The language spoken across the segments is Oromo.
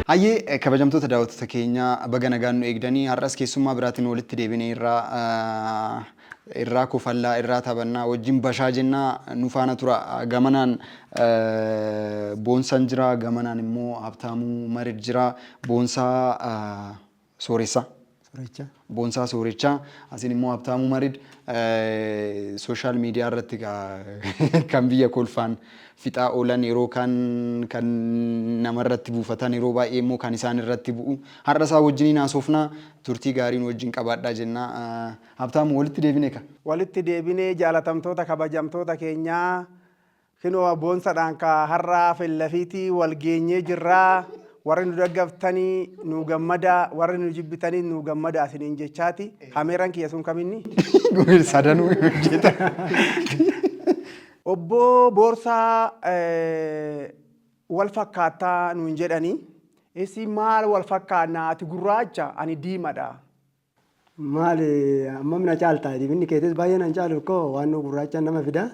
Hayyee, kabajamtoota daawwattoota keenya, baga nagaan nu eegdanii. Har'as keessummaa biraatiin walitti deebinee irraa irraa kofallaa, irraa taphannaa, wajjin bashaa jennaa, nu faana tura. Gamanaan Boonsaan jira, gamanaan immoo Habtaamuu Marid jira. Boonsaa Sooressaa. Soorecha. Boonsaa Soorechaa, asiin immoo Habtaamuu Marid, social media irratti kan biyya kolfaan fixaa oolan, yeroo kaan kan namarratti buufatan, yeroo baay'ee immoo kan isaan irratti bu'u. Har'a isaa wajjiniin haasofnaa, turtii gaariin wajjin qabaadhaa jenna. Habtaamu, walitti deebine ka. Walitti deebinee, jaalatamtoota kabajamtoota keenyaa, kinoo Boonsadhaan ka har'a fillafiitii wal geenyee jirraa. Warri nu daggaftanii nu gammada, warri nu jibbitanii nu gammada isiniin jechaati. Kameeraan kiyya sun kaminni? Sadanuu hojjeta. Obbo Boorsaa, wal fakkaattaa nuun jedhanii. Isi maal wal fakkaannaa? Ati gurraacha, ani diimadha. Maali, ammam na caalta? Diiminni keetis baay'ee nan caalu koo, waan nu gurraacha nama fida.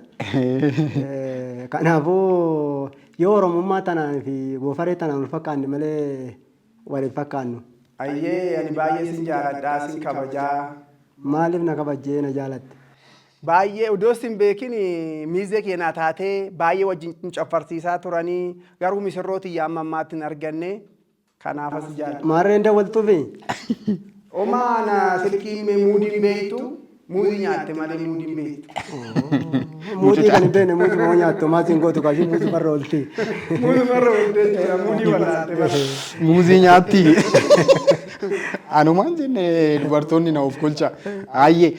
Kanaafuu yoo Oromummaa tanaan fi goofaree tanaan wal fakkaanne malee wal hin fakkaannu. Ayyee, ani baay'ee sin jaaladhaa, sin kabajaa. Maaliif na kabajjee na jaalatte? Baay'ee odoo sin beekin miizee keenaa taatee baay'ee wajjin nu caffarsiisaa turanii, garuu misirroo tiyya amma ammaatti hin arganne. Kanaaf as jaalladha. Maarreen dawwaltuufi? Omaa na silkii mee muudiin beektu, muuzii nyaatte malee muudiin beektu. Muuzii kan hin beekne muuzii moo nyaattu maasiin gootu kaashii muuzii marra oolti. Muuzii marra oolte jechuudha, muudii wallaalte bara. Muuzii nyaatti. Anumaan jenne, dubartoonni na of kolcha. Hayyee,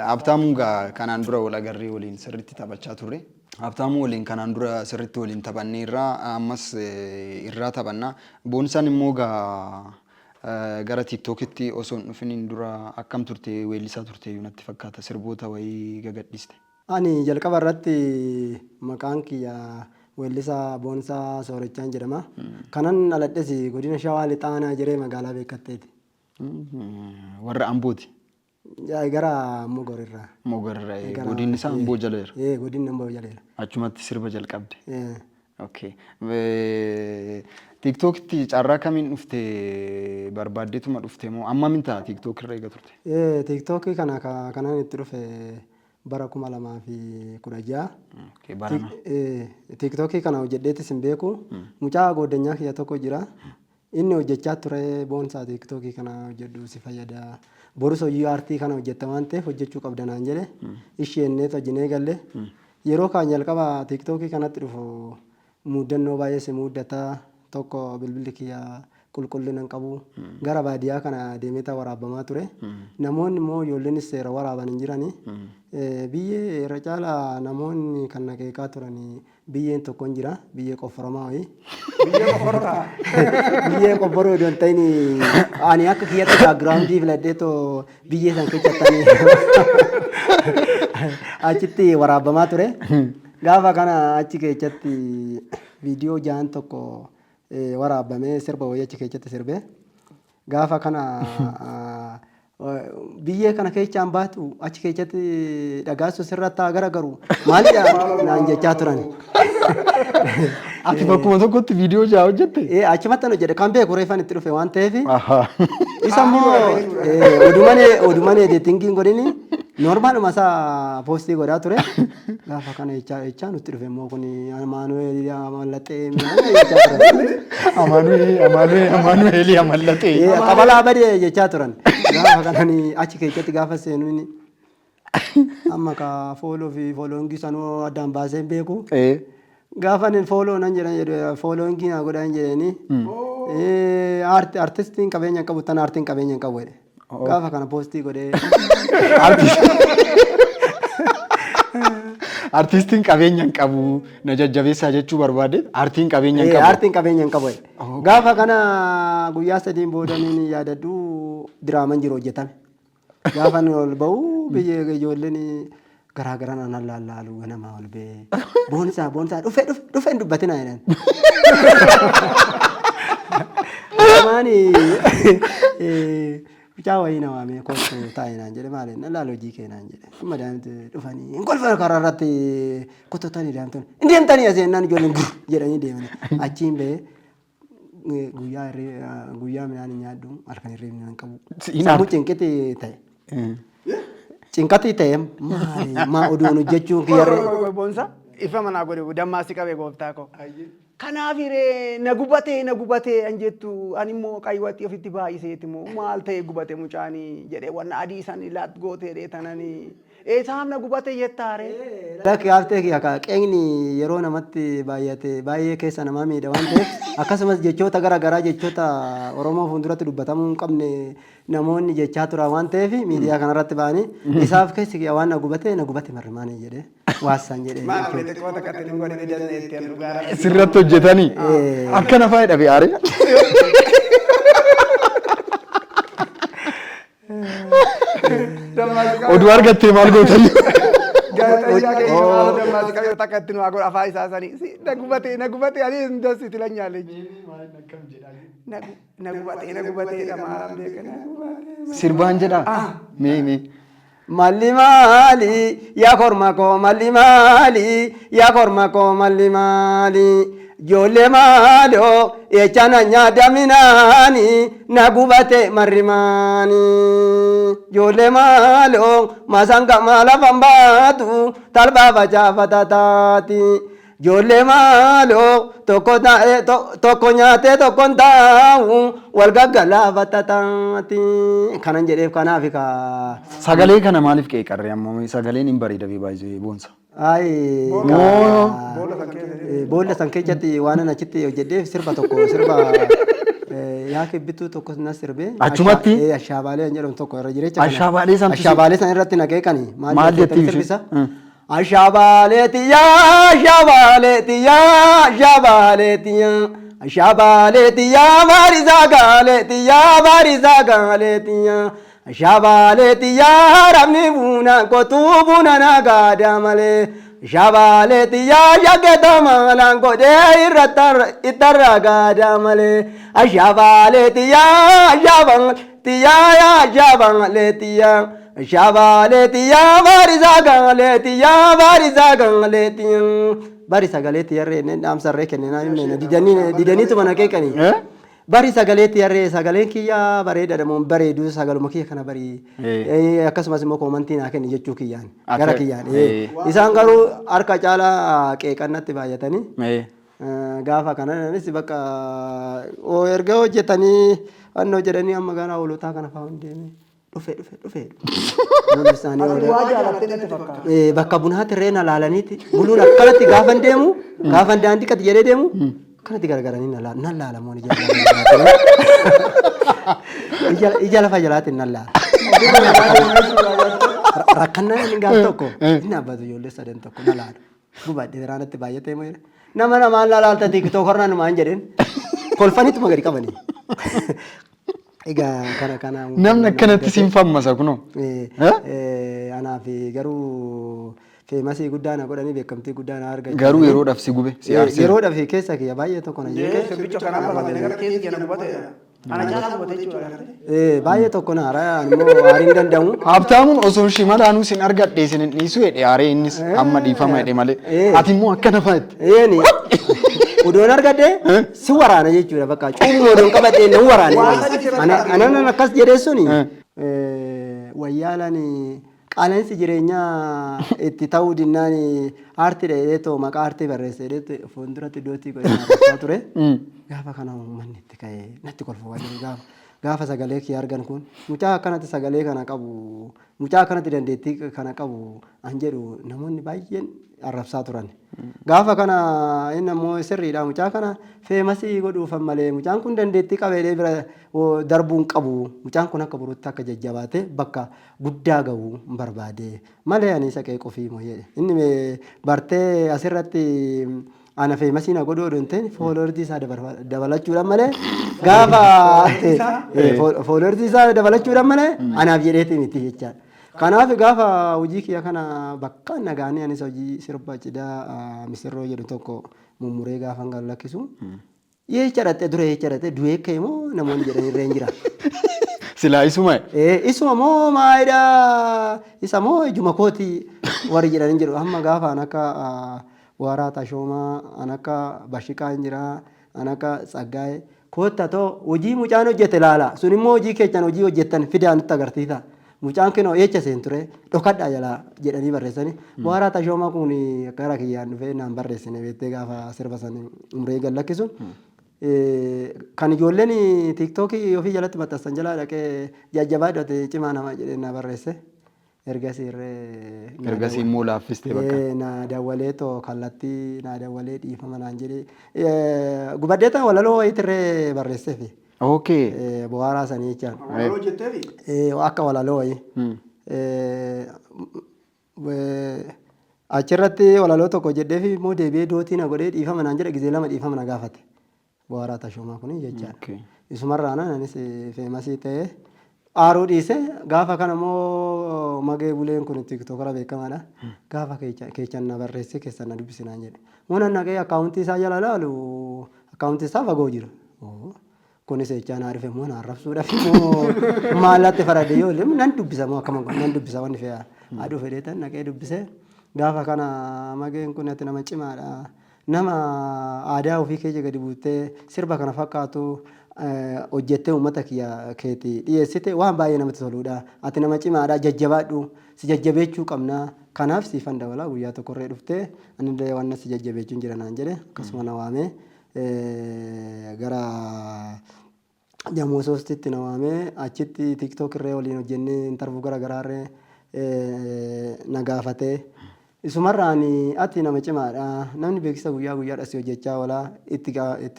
Habtaamuun gaa kanaan dura wal agarree waliin sirriitti taphachaa turre. Habtaamuu waliin kanaan dura sirriitti waliin taphannee irraa, ammas irraa taphanna. Boonsaan immoo gaa gara TikTokitti osoo hin dhufiniin dura akkam turte? Weellisaa turte iyyuu natti fakkaata, sirboota wayii gagadhiiste. Ani jalqaba irratti maqaan kiyya weellisaa Boonsaa Soorechaan jedhama. Kanan dhaladhes godina Shawaa Lixaa Aanaa Jiree magaalaa Beekatteeti. Warra Ambooti. Gara Mogor irraa. Mogor irraa, godinni isaa Amboo jala jira. Ee, godinni Amboo jala jira. Achumatti sirba jalqabde. Okay. TikTokitti carraa kamiin dhufte? Barbaaddeetuma dhufte moo ammamin ta'a TikTok irra eega turte? TikTokii kana kanan itti dhufe bara 2016. Okay, barana. TikTokii kana hojjedheetis hin beeku. Mucaa gooddanyaa kiyya tokko jira. Inni hojjechaa ture, "Boonsaa, TikTokii kana hojjedhu, si fayyada. Borus hojii aartii kana hojjetta waan ta'eef hojjechuu qabda" naan jedhe. Isheenneet hojinee galle. Yeroo kaan jalqaba TikTokii kanatti dhufu muddannoo baay'ee si muddata. Tokko, bilbilli kiyya qulqullina hin qabu. Gara baadiyyaa kana deemee waraabbamaa ture. Namoonni immoo ijoolleenis seera waraaban hin jirani. Biyyee irra caalaa namoonni kan na qeeqaa turanii, biyyeen tokko hin jira, biyyee qofforamaa wayii. Biyyee qoffortaa? Biyyee qofforuu odoo hin ta'in, ani akka kiyyatti backgroundii filadhee too biyyee san keessatti achitti waraabbamaa ture. Gaafa kana achi keessatti viidiyoo ja'an tokko waraabbamee, sirba wayii achi keessatti sirbee. Gaafa kana "Biyyee kana keessaan baatu, achi keessatti dhagaasu sirratti haa garagaru, maalidha?" naan jechaa turan. Ati bakkuma tokkotti viidiyoo ja'a hojjette? Ee, achumatti hojjedhe. Kan beeku reefan itti dhufe waan ta'eef. Isa immoo odumanee editingiin godhini normaluma isaa postii godhaa ture. Gaafa kana jechaa jechaa nutti dhufe immoo, "Kun Amaanu'eel Amallaxee" jechaa turan. Amaanu'eel, Amaanu'eel, Amaanu'eel Amallaxee. "Qabalaa badee" jechaa turan. Gaafa kanani achi keessatti gaafa seenuun amma ka follow fi followingii sanuu addaan baasee hin beeku. Gaafa inni follow nan jedhan jedhu, followingii naa godhan jedhanii, "Artistiin qabeenya hin qabu, tan aartiin qabeenya hin qabu" jedhe. Gaafa kana postii godhee. Artistiin qabeenya hin qabu, na jajjabeessaa jechuu barbaade, aartiin qabeenya hin qabu. Aartiin qabeenya hin qabu jedhe. Gaafa kana guyyaa 3n booda niin yaadadhu, diraaman jiru hojjetame. Gaafa inni ol ba'u biyya ijoolleen garaa garaan anaan laallaalu, ganama ol ba'ee, "Boonsaa, Boonsaa dhufe, dhufe, dhufe, hin dubbatinaa" jedhan. Maani, mucaa wayii na waamee, "Kottu taa'i" naan jedhe. "Maali?" Na laal, hojii kee naan jedhe. Amma daa'imti dhufanii hin kolfan, karaa irratti kototanii, daa'imtoonni hin deemtanii asii jennaan ijoolleen gur jedhanii deemanii achiin ba'ee. Guyyaa guyyaa midhaan hin nyaadhu, halkan hirribni hin qabu. Siin Sammuu cinqiti ta'e. Cinqati ta'e, maali maa oduun hojjechuun kiyyarree. Boonsa ifa manaa godhe, dammaa si qabe gooftaa koo. Kanaaf hiree na gubatee na gubatee an jettu, ani immoo qaywaxii ofitti baay'iseeti moo maal ta'e gubate mucaanii jedhee, wanna adii san ilaat gootee tananii. Eessaaf na gubate jettaare? Lakki, haftee kiyya ka qeeqni yeroo namatti baay'ate baay'ee keessa namaa miidha waan ta'eef, akkasumas jechoota gara garaa, jechoota Oromoo fuulduratti dubbatamuu hin qabne namoonni jechaa turan waan ta'eef, miidiyaa kanarratti ba'anii isaaf keessi kiyya waan na gubate na gubate marrimaanii jedhee waassan jedhee. Maal xiqqoo takka itti nu godhe dandeetti an dhugaa rabbi. Sirratti hojjetanii akkana faayidha fi aaree. Oduu argattee maal gootan? Gaazexeessaa keenya maal dammaa si qabee takka itti nu haa godhu afaan isaa sanii. Si na gubatee na gubatee ani hin dansiiti lan nyaale. Na gubatee na gubatee dha maalaan beeka na gubatee. Sirbaan jedhaa? Mee mee. Malli maali yaa korma koo, malli maali yaa korma koo, malli maali, ijoollee maaloo echa na nyaadaminaani, na gubate marrimaani, ijoollee maaloo masanga maalafan baatu talbaa facaafata taati, ijoollee maaloo tokko taa'ee tokko nyaatee tokko hin taa'u wal gaggalaafata taati kanan jedheef kanaaf ka. Sagalee kana maaliif qeeqarre ammoo? Sagaleen hin bareeda bee baay'ee boonsa. Ay, Boolla san keessa. Boolla san keessatti waan an achitti hojjedheef sirba tokko, sirba yaa kibbituu tokko na sirbe. Achumatti? Ashaabaalee an jedhamu tokko irra jirecha kana. Ashaabaalee santu Ashaabaalee san irratti na qeeqani. Maal jettiin isheen? Sirbisa? Ashaabaalee tiyyaa, ashaabaalee tiyyaa, ashaabaalee tiyyaa. Ashaabaalee tiyyaa baarisaa gaalee tiyyaa, baarisaa gaalee tiyyaa. Ashaabaalee tiyyaa rabni buuna kotuu buna nagaada malee. Ashaabaalee tiyyaa shaggeta maalaan godhee ittarra gaada malee. Ashaabaalee tiyyaa, ashaabaalee tiyyaa, ashaabaalee tiyyaa. Ashaabaalee tiyyaa baarisaa gaalee tiyyaa, baarisaa gaalee tiyyaa. Bari sagalee tiyyarree inni dhaamsarree kenninaa hin meena didanii didaniituma na qeeqanii. Eh? Bari sagalee tiyyarree, sagaleen kiyya bareedaadha moo hin bareedu, sagaluma kiyya kana bari. Akkasumas immoo commentii naa kenni jechuu kiyyaan gara kiyyaan. Isaan garuu harka caalaa qeeqannatti baay'atanii. Gaafa kananis bakka erga hojjetanii fannoo jedhanii amma gara hoolotaa kana fa'aa deemee dhufe dhufe dhufe. Namni isaanii Waa jaalattee natti fakkaata. Bakka bunaatti irree na laalaniiti buluun akkanatti gaafan deemu, gaafan daandii qati jedhee deemu akkanatti gargaranii na laala, nan laala moo ija lafa jalaatiin nan laala. Rakkannaan inni gaaf tokko inni dhaabbatu ijoollee sadan tokko na laalu. Gubadhe biraanatti baay'atee moo jedhe. Nama namaan na laalta TikTokerna numaan jedheen. Kolfanituma gadi qabanii. Egaa kana kana. Namni akkanatti siin fammasa kunoo. Eh? Anaaf garuu famousii guddaa na godhanii, beekamtii guddaa na argachuu. Garuu yeroodhaaf si gube, si aarsee. Yeroodhaaf keessa kiyya baay'ee tokko na jeeqe. Sirbicha kanaaf qabatanii gara keessa kiyya na gubate. Ana caalaa gubate jechuudha. Baay'ee tokko na haara, ani immoo aarii hin danda'u. Habtaamuun osoo shimalaanuu sin argadhe isin hin dhiisu jedhe aaree, innis amma dhiifama jedhe malee. Ati immoo akkana fa'atte. Eeni. Odoon argadhe si waraana jechuudha, bakka cuubbuma odoon qabadhe nan waraana. Anan akkas jedhee suni wayyaalaan qaala'insi jireenyaa itti ta'uu dinnaan aartii jedhee too maqaa aartii barreesse jedhee fuulduratti dootii godhee dhaabachaa ture. Gaafa kana uummanni itti ka'ee natti kolfaa jiru, gaafa sagalee kiyya argan, kun mucaa akkanatti sagalee kana qabu, mucaa akkanatti dandeettii kana qabu an jedhu namoonni baay'een arrabsaa turan. Gaafa kana inni ammoo sirriidha, mucaa kana famousii godhuufan malee mucaan kun dandeettii qabeedhee bira darbuu hin qabu. Mucaan kun akka borutti akka jajjabaate bakka guddaa ga'u hin barbaade malee ani isa qeequufii moo jedhe. Inni bartee asirratti ana famousii na godhuu odoo hin ta'in followersii isaa dabalachuudhaan malee, gaafa followersii isaa dabalachuudhaan malee anaaf jedheeti miti jechaadha. Kanaaf gaafa hojii kiyya kana bakka nagaanii anis hojii sirba cidhaa misirroo jedhu tokko mummuree gaafa gad lakkisu, yeecha dhaqxee dura yeecha dhaqxee du'ee ka'e moo namoonni jedhan irra hin jira. Silaa isuma. Isuma moo maayidha, isa moo ijuma kooti warri jedhan hin jiru. Amma gaafa an akka Waaraa Tashoomaa, an akka Bashiqaa hin jira, an akka Tsaggaa'ee. Kootta too hojii mucaan hojjete laala. Sun immoo hojii keessan, hojii hojjettan fidaa nutti agarsiisa. Mucaan kinoo eecha seen ture, dhokadhaa jalaa jedhanii barreessanii. Bu'aaraa Tashoomaa kun gara kiyyaan dhufee naan barreessine beektee gaafa sirba san umree gad lakkisu. Kan ijoolleen TikTokii ofii jalatti maxxansan jalaa dhaqee jajjabaadhu, ati cimaa namaa jedhee na barreesse. Ergasii irree. Ergasii immoo laaffistee bakka. Na dawwalee too, kallattii na dawwalee, dhiifama naan jedhee. Gubadhee ta'e walaloo wayiitirree barreesseefi. Bu'aaraa sanii jechaan. Walaloo jetteefi? Akka walaloo wayii. Achirratti walaloo tokko jedheefi immoo deebi'ee dootii na godhee dhiifama naan jedhe. Gizee lama dhiifama na gaafate. Bu'aaraa Tashoomaa kun jechaadha. Isumarraan anis famous ta'ee aaruu dhiise. Gaafa kana immoo Magee Buleen kun TikTokera beekamaadha. Gaafa keechan na barreessee keessan na dubbisi naan jedhe. Munan naqee akkaawuntii isaa jala laalu, akkaawuntii isaa fagoo jira. Kunis jechaa naa dhufe immoo na arrabsuudhaaf immoo maallatti faradde yoo illee nan dubbisa moo akkama nan dubbisa, wanni fe'a aduu fedhee tan naqee dubbise. Gaafa kana Mageen kun, ati nama cimaadha. Nama aadaa ofii keessa gadi buutee sirba kana fakkaatu hojjettee uummata kiyya keeti dhiyeessite waan baay'ee namatti toludha. Ati nama cimaadha, jajjabaadhu, si jajjabeechuu qabna. Kanaaf siifan dabalaa, guyyaa tokkorree dhuftee anillee waan si jajjabeechuun jira naan jedhe. Akkasuma na waamee gara Jamoo Soostitti na waamee, achitti TikTok irree waliin hojjennee, interview gara garaarree na gaafatee. Isumarraan ati nama cimaadha. Namni beeksisa guyyaa guyyaadha si hojjechaa oola, itti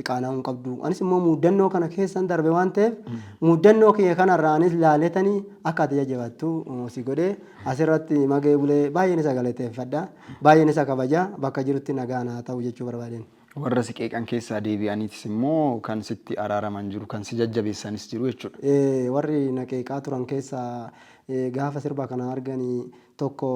qaana'uu hin qabdu. Anis immoo muuddannoo kana keessan darbe waan ta'eef, muuddannoo kiyya kanarraa anis laaletanii akka ati jajjabaattu si godhee. Asirratti Magee Bulee baay'een isa galateeffadha. Baay'een isa kabaja. Bakka jirutti nagaan haa ta'u jechuu barbaadeen. Warra si qeeqan keessaa deebi'aniitis immoo kan sitti araaraman jiru, kan si jajjabeessanis jiru jechuudha. Warri na qeeqaa turan keessaa gaafa sirba kana arganii tokko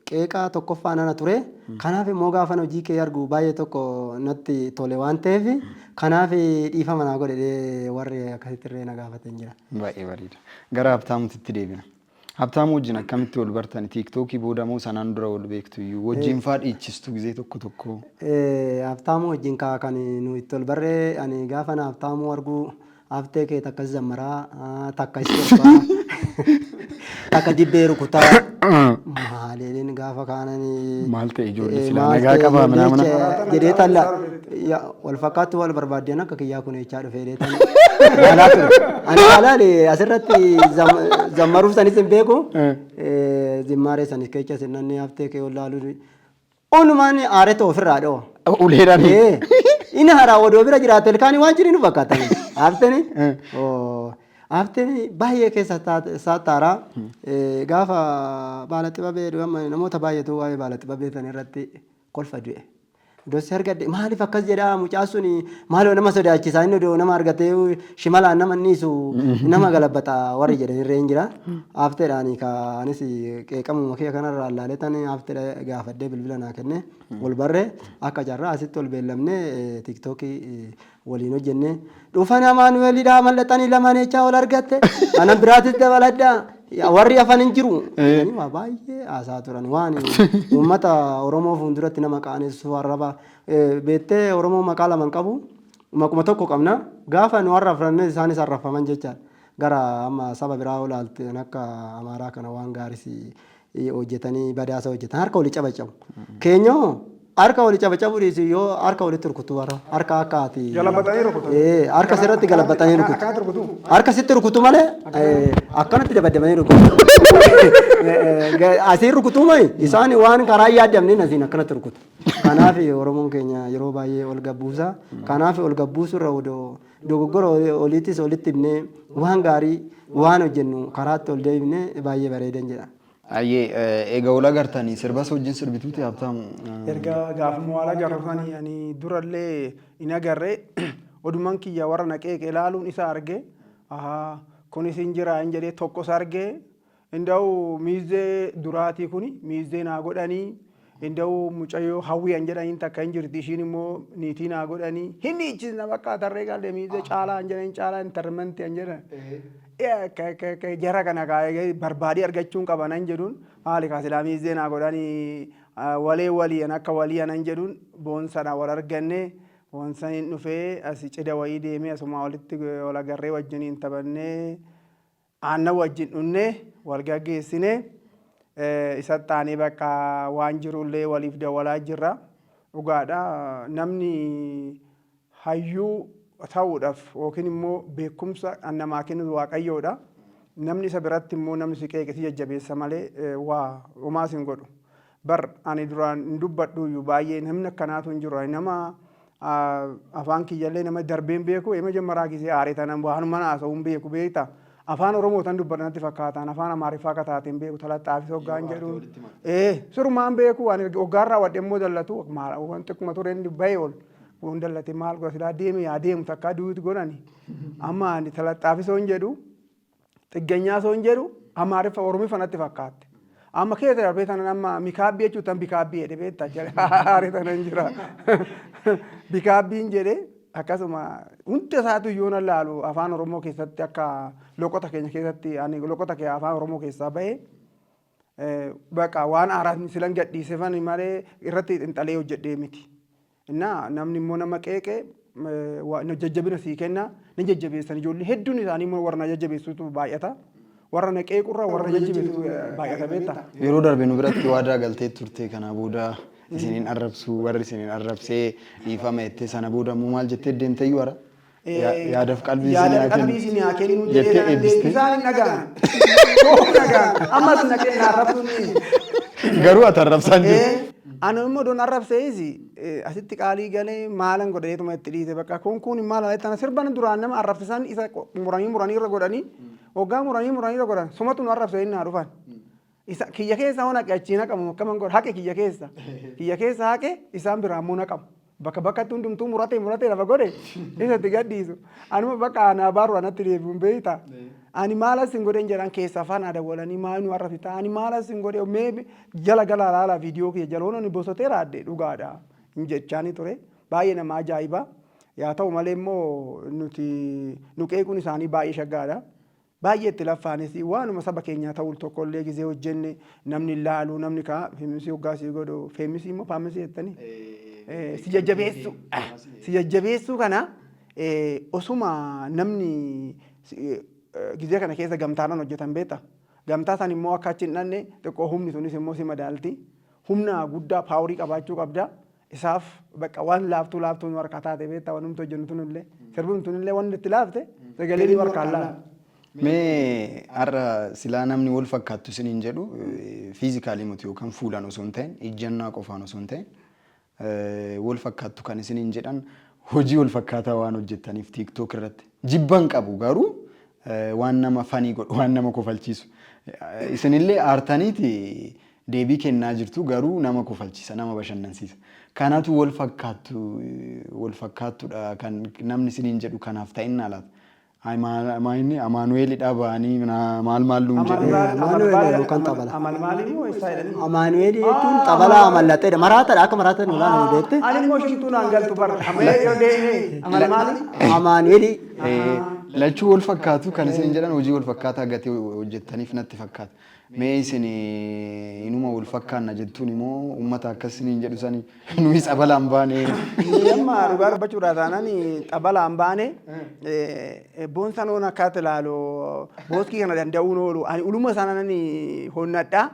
qeeqaa tokkoffaa nana ture. Kanaaf immoo gaafan hojii kee argu baay'ee tokko natti tole waan ta'eef, kanaaf dhiifama naa godhe warri akkasitti illee na gaafate hin jira. Baay'ee bareeda. Gara Habtaamuutitti deebina. Habtaamuu wajjin akkamitti wal bartani? TikTokii booda moo sanaan dura wal beektu iyyuu? Wajjin faa dhiichistu gizee tokko tokko? Habtaamuu wajjin kan nu itti wal barree, ani gaafa na Habtaamuu arguu haftee kee takka zammaraa, takka sirbaa, takka dibbee rukutaa, maaliin gaafa kaananii. Maal ta'e ijoollee silaa nagaa qabaa minaamina? Jedhee talla wal fakkaattu wal barbaaddeen akka kiyyaa kun jechaa dhufe jedhee talla laalaa ture. Ani laalaale asirratti zammaruuf sanis hin beeku. Zimmaaree sanis keessa sinnanni haftee kee ol laaluu onumaan aaretu ofirraa dhoo. Uleedhaan. Inni haraa odoo bira jiraate ilkaanii waan jiru nu fakkaatan. Hafteni. Hafteni baay'ee keessa saattaaraa gaafa baala xibabee namoota baay'eetu waa'ee baala xibabee sana irratti kolfa du'e. Dossi argadhe, maaliif akkas jedhaa, mucaa sun maaloo nama sodaachisaa, inni odoo nama argatee shimalaan nama niisu nama galabbata warri jedhan irra hin jira. Hafteedhaan ka anis qeeqamuma kiyya kanarraa laaletan hafteedha gaafadhee bilbila naa kenne, wal barree, akka carraa asitti wal beellamne, TikTokii waliin hojjenne. Dhufan Amaanu'eelidhaa mallaxanii lamaan jechaa wal argatte kanan biraatis dabaladhaa warri hafan hin jiru. Waa baay'ee haasaa turan, waan uummata Oromoo fuulduratti nama qaanessu arraba. Beektee, Oromoo maqaa lama hin qabu, maquma tokko qabna. Gaafa nu arrafranne isaanis arrafaman jechaadha. Gara amma saba biraa olaalte akka Amaaraa kana waan gaaris hojjetanii badaasa hojjetan harka walii cabacabu. Keenyoo harka walii cabacabu dhiisi, yoo harka walitti rukutu harka akka ati. Galabatanii rukutu. Harka sirratti galabatanii rukutu. Akkanatti rukutu. Harka sitti rukutu malee akkanatti dabadabanii rukutu. Asiin rukutuu mayi isaan waan karaa hin yaaddamne asiin akkanatti rukutu. Kanaaf Oromoon keenya yeroo baay'ee ol gabbuusa. Kanaaf ol gabbuusu irra odoo dogoggora oliittis olitti himnee waan gaarii waan hojjennu karaatti ol deebinee baay'ee bareedan jedha. Ayyee, egaa wal agartanii sirbas wajjin sirbituuti, Habtaamu? Erga gaafuma wal agarru sanii ani durallee hin agarre, oduman kiyya warra na qeeqe ilaaluun isa arge. Ahaa, kunis hin jira hin jedhee tokkos arge. Inda'u miizee duraatii kuni miizee naa godhanii, inda'u mucayyoo Hawwii an jedhaniin takka hin jirti, ishiin immoo niitii naa godhanii hin dhiichisna, bakka tarree galle miizee Caalaa an jedhaniin, Caalaa Intarmenti an jedhan. Jara kana kaa'ee barbaadee argachuun qaba nan jedhuun, maali kaasilaa miizee naa godhanii walee walii an akka walii anan jedhuun Boonsadhaan wal arganne. Boonsaniin dhufee asi cidha wayii deemee asuma walitti wal agarree wajjiniin taphannee, aannan wajjin dhunnee, wal gaggeessine. Isatti aanee bakka waan jirullee waliif dawwalaa jirra. Dhugaadha, namni hayyuu ta'uudhaaf yookiin immoo beekumsa kan namaa kennu Waaqayyoodha. Namni isa biratti immoo namni si qeeqe si jajjabeessa malee waa homaa sin godhu. Bar ani duraan hin dubbadhuuyyu, baay'ee namni akkanaatu hin jiru. Ani nama afaan kiyyallee nama darbeen beeku የመጀመሪያ ጊዜ aaree tanan waanuma haasa'uu hin beeku, beekta. Afaan Oromoo tan dubbadha natti fakkaataan, afaan Amaariffaa akka taateen beeku talaxxaafis hoggaan jedhuun. Sirumaan beeku. Ani hoggaarraa wadhe immoo dallatu wanti akkuma ture inni bahee ol waan dallate maal godha silaa deeme yaa deemu takkaa duuti godhani. Amma ani talaxxaafis hin jedhu, xigganyaa soo hin jedhu, Amaariffa Oromiffa natti fakkaatte. Amma keessa darbee tanan amma mikaabbii jechuun tan bikaabbii jedhe, beekta, aaree tanan jira. Bikaabbiin jedhe. Akkasuma hunda isaatu yoo na laalu afaan Oromoo keessatti akka loqota keenya keessatti, ani loqota kee afaan Oromoo keessaa bahe baqa waan haaraan silan gadhiisefan malee irratti xinxalee hojjedhee miti. Innaa namni immoo nama qeeqee jajjabina sii kenna, ni jajjabeessan. Ijoollee hedduun isaanii immoo warra na jajjabeessutu baay'ata. Warra na qeequrra warra na jajjabeessutu baay'ata, beekta. Yeroo darbe nu biratti waadaa galtee turte, kana booda isiniin arrabsu, warri isiniin arrabsee dhiifama jettee, sana booda immoo maal jettee deemte iyyuu hara? Yaadaaf qalbii isin Yaada haa qalbii kennu isin haa kennu jettee jedhee eebbiste. Isaan hin dhaga'an. Hin dhaga'an. Ammas naqee na arrabsuun ni. Garuu ati arrabsaan jirtu. Ani immoo doon arrabsees asitti qaalii galee maalan godheetuma itti dhiise. Bakka kun maal tana sirban duraan nama arrabsisan isa muranii muranii irra godhanii, hoggaa muranii muranii irra godhan sumatu nu arrabse inni haa dhufan. Isa kiyya keessa hoo naqe achii naqamu akkaman godha? Haqe kiyya keessa haqe, isaan biraa immoo naqamu. Bakka bakkatti hundumtuu muratee muratee lafa godhe isa itti gadhiisu. Anuma bakka anaa baaru anatti deebi'uun, beekta. Ani maal sin godhen jedhan, keessa afaan dawwalanii maal nu arrabsita? Ani maal sin godhe? Mee jala gala laala viidiyoo kiyya jala hono bosotee raadde dhugaadha hin jechaanii ture. Baay'ee nama ajaa'iba. Yaa ta'u malee immoo nuti nu qeequun isaanii baay'ee shaggaadha. Baay'ee itti laffaanis waanuma saba keenyaa ta'uu tokkollee gizee hojjenne namni laalu, namni kaa famous hoggaa sii godhu, famous immoo famous jettanii si jajjabeessuu kana osuma namni gizee kana keessa gamtaadhaan hojjetan, beekta. Gamtaa san immoo akka achi hin dhanne xiqqoo humni sunis immoo si madaalti. Humna guddaa power qabaachuu qabda. Isaaf bakka waan laaftuu laaftuu nu harkaa taate, beektaa, waan nuti hojjennu tunillee sirbuun tunillee waan itti laafte sagalee nu harkaan laafte. Mee har'a silaa namni wal fakkaattu isiniin jedhu, physically miti yookaan fuulaan osoo hin ta'in, ijjannaa qofaan osoo hin ta'in, wal fakkaattu kan isiniin jedhan hojii wal fakkaataa waan hojjettaniif TikTok irratti. Jibban qabu garuu waan nama funny godhu, waan nama kofalchiisu. Isinillee aartaniiti deebii kennaa jirtu, garuu nama kofalchiisa, nama bashannansiisa. Kanatu wal fakkaattu, wal fakkaattudha kan namni isiniin jedhu kanaaf ta'innaa laata? Maayinni Amaanu'eelidha ba'anii maal maal nuun jedhu. Amaanu'eel yookaan xabala. Amal maalii moo eessaa jedhanii? Amaanu'eel jechuun xabalaa amallateedha. Maraataadha, akka maraata nu ilaalan, beekte. Ani immoo shimtuu naan galtu bara. Amma yoo deemee amal maalii? Amaanu'eel. Lachuu wal fakkaatu kan isin jedhan hojii wal fakkaataa gatii hojjettaniif natti fakkaata. Mee isin inuma wal fakkaanna jettuun immoo uummata akkas isiniin jedhu sani nuyi xabalaan baane. Amma dhugaa dubbachuudhaa taanaan xabalaan baane. Boonsa noon akkaatti ilaalu booskii kana danda'uun oolu, ani uluma sana nan honnadha.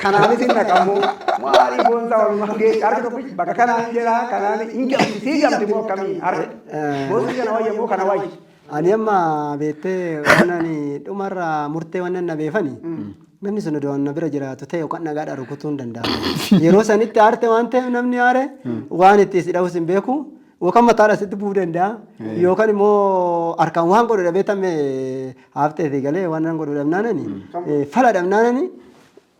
Kanaanis hin naqamu. Maali boonsa walumaa geessu harki tokko bakka kanaan jedha, kanaan hin gamti, sii gamti moo akkamii harki? Booskii kana wayya moo kana wayya? Ani amma beektee waan ani dhumarra murtee waan na beefani, namni sun odoo na bira jiraatu ta'e yookaan dhagaadhaan rukutuu hin danda'amu. Yeroo sanitti aarte waan ta'eef namni aare waan itti si dhahus hin beeku, yookaan mataadha sitti bu'uu danda'a, yookaan immoo harkaan waan godhu dhabee tamme haaftee fi galee waan nan godhu dhabnaanani, fala dhabnaanani,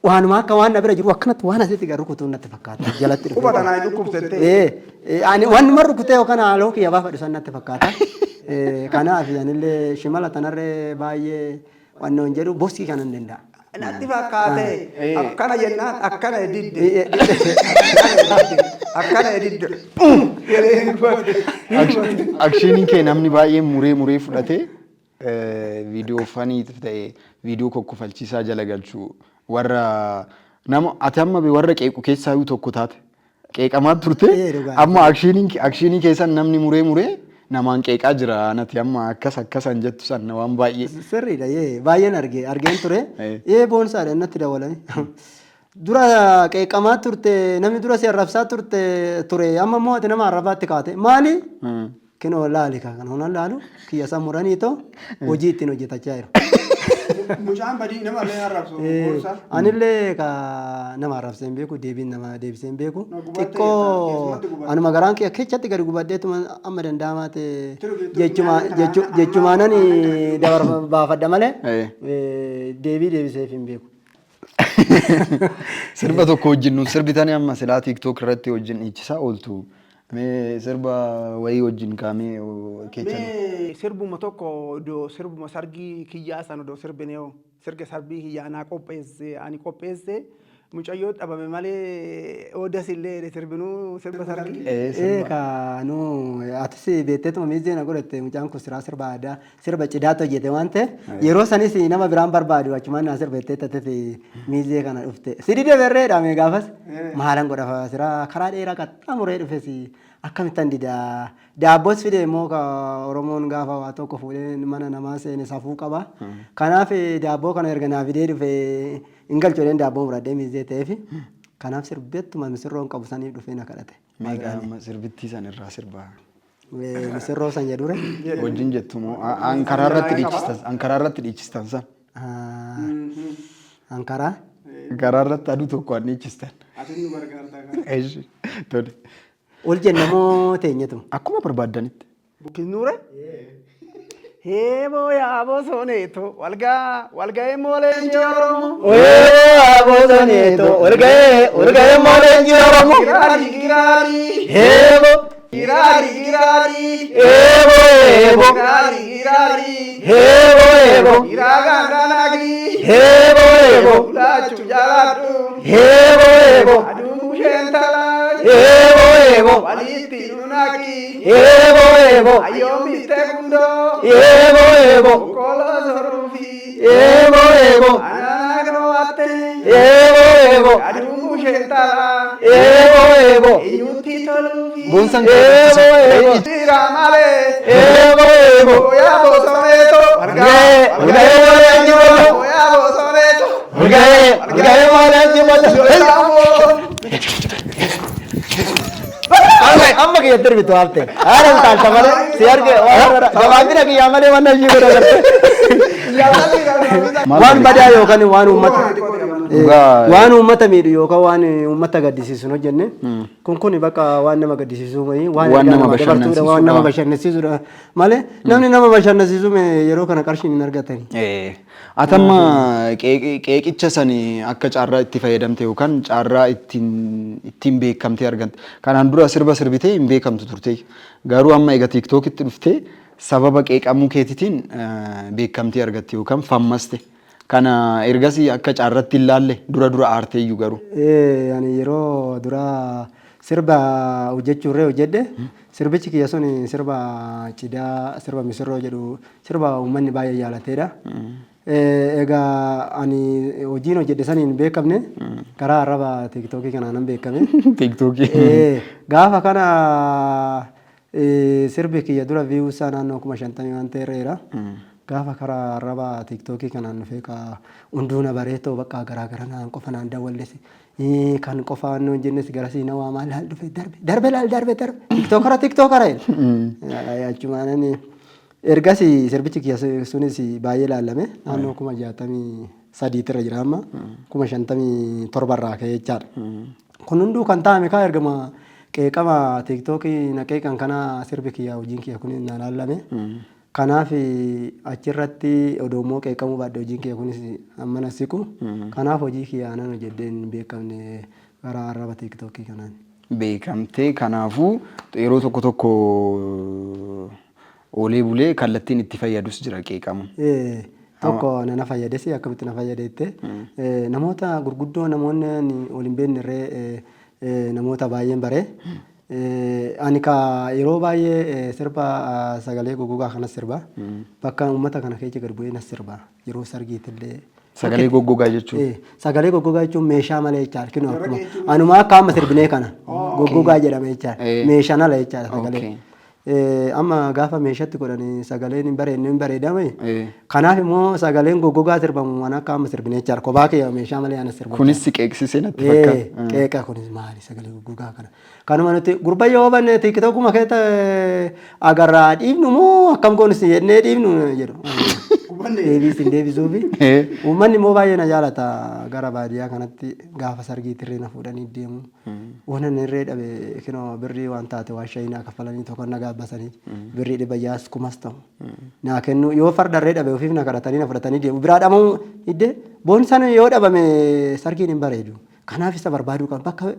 waanuma akka waan na bira jiru akkanatti waan asitti gar rukutuu natti fakkaata jalatti dhufe. Quba tanaa dhukkubsattee. Ani waan rukutee yookaan haaloo kiyya baafadhu san natti fakkaata. Kanaaf anillee shimala tanarree baay'ee waan hin jedhu, boksii kana hin danda'a. Natti fakkaate akkana jennaan akkana didde. Akkana didde. Jedhee Actioniin kee namni baay'een muree muree fudhatee viidiyoo funny ta'e, viidiyoo kokkofalchiisaa jala galchuu, warra nama ati amma warra qeequ keessaa iyyuu tokko taate. Qeeqamaa turte. Ee, dhugaa. Amma actionii keessan namni muree muree namaan qeeqaa jira nati amma akkas akkasan jettu san waan baay'ee. Sirriidha, yee, baay'een arge, argeen ture. Ee, boonsaadha natti dawalani. Dura qeeqamaa turte, namni dura si arrabsaa turte ture, amma immoo ati nama arrabaatti kaate. Maali? Kinoo laali, kan honan laalu kiyya san muranii too hojii ittiin hojjetachaa jiru. Mucaan badii nama illee arrabsu boonsaa. Anillee ka nama arrabsee hin beeku, deebiin nama deebisee hin beeku. No, gubattee Xiqqoo keessumatti gubatte. Anuma garaan kiyya keessatti gadi gubadheetuma amma danda'amaa ta'e Turu, jechuma nyaanni kana jechumaanan dabar baafadha malee deebii deebiseef hin beeku. Sirba tokko wajjin nu sirbitanii amma silaa TikTok irratti wajjin dhiichisaa ooltu. Mee sirba wayii wajjin kaamee keechan. Mee sirbuma tokko iddoo sirbuma sargii kiyyaa sana iddoo sirbine hoo, sirga sarbii kiyyaa naa qopheesse, ani qopheesse, mucayyoo dhabame malee oodas illee sirbinuu sirba sargii. Ee, Ee, sirba. Ka nu atis beekteetuma miizee na godhatte, mucaan kun siraa sirba aadaa sirba cidaatti hojjete waan ta'eef, yeroo sanis nama biraan barbaadu achumaan naa sirba jettee tateef miizee kana dhufte. Si dide berreedha, mee gaafas maalan godha, siraa karaa dheeraa qaxxaamuree dhufes akkamittan didaa? Daabboos fide immoo, ka Oromoon gaafa waa tokko fuudhee mana namaa seene safuu qaba. Kanaaf daabboo kana erga naa fidee dhufe hin galchu jedheen daabboo muradhee miizee ta'eef. Kanaaf sirbettuma misirroon qabu saniif dhufee na kadhate. Meeqa amma sirbittii san irraa sirbaa. Misirroo san jedhure. Wajjin jettu moo an karaa irratti dhiichistan, an karaa irratti dhiichistan san. Ankaraa. Karaa irratti aduu tokko an dhiichistan. Ati nu gargaarta kan. Eeshi, tole. Ol jenna moo teenyetu? Akkuma barbaaddanitti. Bukkinuure. Heeboo yaaboo sooneeto walgaa walga'ee mooleen Oromoo. Abosoneeto olga'ee olga'ee mooleen Oromoo. Giraari giraari. Heebo. Giraari giraari. Eebo eebo. Giraari giraari. Heebo eebo. Giraa gaandaanaagi. Heebo eebo. Ulaachuu jaaladhu. Heebo eebo. Aduu sheentala. Eebo eebo. Walitti nunaqi. Eebo eebo. Ayyoomitte gundoo. Eebo eebo. Boqqolloo soruufi. Eebo eebo. Anaanaa Eebo eebo. Aduu sheentala. Eebo eebo. Eenyutti toluufi. Boonsan. Eebo eebo. Jira malee. Eebo eebo. Booyaa bosoneeto. Olga'ee olga'ee mooleen Oromoo. Booyaa bosoneeto. Olga'ee olga'ee mooleen Oromoo. Amma kiyya dirbitu hafte. Haala utaalta malee si arge gabaabina kiyyaa malee waan ishii godha garte. Waan badaa yookaan waan uummata waan uummata miidhu yookaan waan uummata gaddisiisu hin hojjenne. Kun bakka waan nama gaddisiisu wayii waan Waan ergaa nama namaa dabarsuudha, waan nama bashannansiisudha. bashannansiisudha malee namni nama bashannansiisu yeroo kana qarshiin hin argatani. Atamma qeeqicha sani akka carraa itti fayyadamte yookaan carraa ittiin beekamtee argatte. Kanaan dura sirba sirbitee hin beekamtu turte. Garuu amma egaa TikTokitti dhuftee sababa qeeqamuu keetiitiin beekamtii argatte yookaan fammaste. Kana ergasii akka carratti hin laalle, dura dura aarteeyyuu garuu. Ani yeroo duraa sirba hojjechuurree hojjedhe, sirbichi kiyya sun sirba cidaa, sirba misirroo jedhu, sirba uummanni baay'ee jaalateedha. Egaa ani hojiin hojjedhe saniin hin beekamne, karaa arraba TikTokii kanaan nan beekame. TikTokii. Gaafa kana sirbi kiyya dura view isaa naannoo 50,000 waan ta'eera. Gaafa karaa arraba TikTokii kanaan dhufee ka hunduu na bareetoo bakka garaa gara naan qofa naan dawwallesi. Kan qofa nuun jennes garasii na waamaa, laal dhufe, darbe darbe, laal darbe darbe, TikTokara TikTokara jedhe. Achumaanan ergas sirbichi kiyya sunis baay'ee ilaalame, naannoo 63,000tirra jira amma, 57,000rraa ka'ee jechaadha. Kun hunduu kan ta'ame kaa ergama qeeqama TikTokii na qeeqan kana sirbi kiyya, hojiin kiyya kun na ilaalame. Kanaaf achirratti odoo immoo qeeqamuu baadhe hojiin kiyya kunis amma na siqu. Kanaaf hojii kiyya anan hojjedhee hin beekamne, karaa arraba TikTokii kanaan. Beekamtee, kanaafuu yeroo tokko tokko oolee bulee kallattiin itti fayyadus jira qeeqamu. Tokko na fayyades, akkamitti na fayyade jettee, namoota gurguddoo namoonni ani ol hin beekne irree namoota baay'een bare. Ani ka yeroo baay'ee sirba sagalee goggogaa kanas sirba. Bakka uummata kana keessa gad bu'ee nas sirba. Yeroo sargiitillee. Sagalee goggogaa jechuun. Sagalee goggogaa jechuun meeshaa malee jechaadha. Kinoo akkuma anuma akka amma sirbinee kana. Goggogaa jedhama jechaadha. Meeshaan ala jechaadha sagalee. Amma gaafa meeshatti godhanii sagaleen hin bareedne hin bareedame. Kanaaf immoo sagaleen goggogaa sirbamu waan akka amma sirbine jechaadha. Kophaa kee meeshaa malee ana sirbu. Kunis si qeeqsisee natti fakkaata. Qeeqa kunis maali sagalee goggogaa kana. Kanuma nuti gurbayya yoo banne TikTokuma keessa agarraa dhiifnu moo akkam goonus jennee dhiifnu jedhu. Deebii isin deebisuufi. Uummanni immoo baay'ee na jaalata, gara baadiyyaa kanatti gaafa sargiitti irree na fuudhanii deemu. Waan inni irree dhabe kinoo birrii waan taate waan shayii naa kaffalanii tokko na gaabbasanii birrii 600s 1000s ta'u. Naa kennu yoo farda irree dhabe ofiif na kadhatanii na fudhatanii deemu. Biraa dhabamuu iddee boon sana yoo dhabame sargiin hin bareedu. Kanaaf isa barbaaduu qabu. Bakka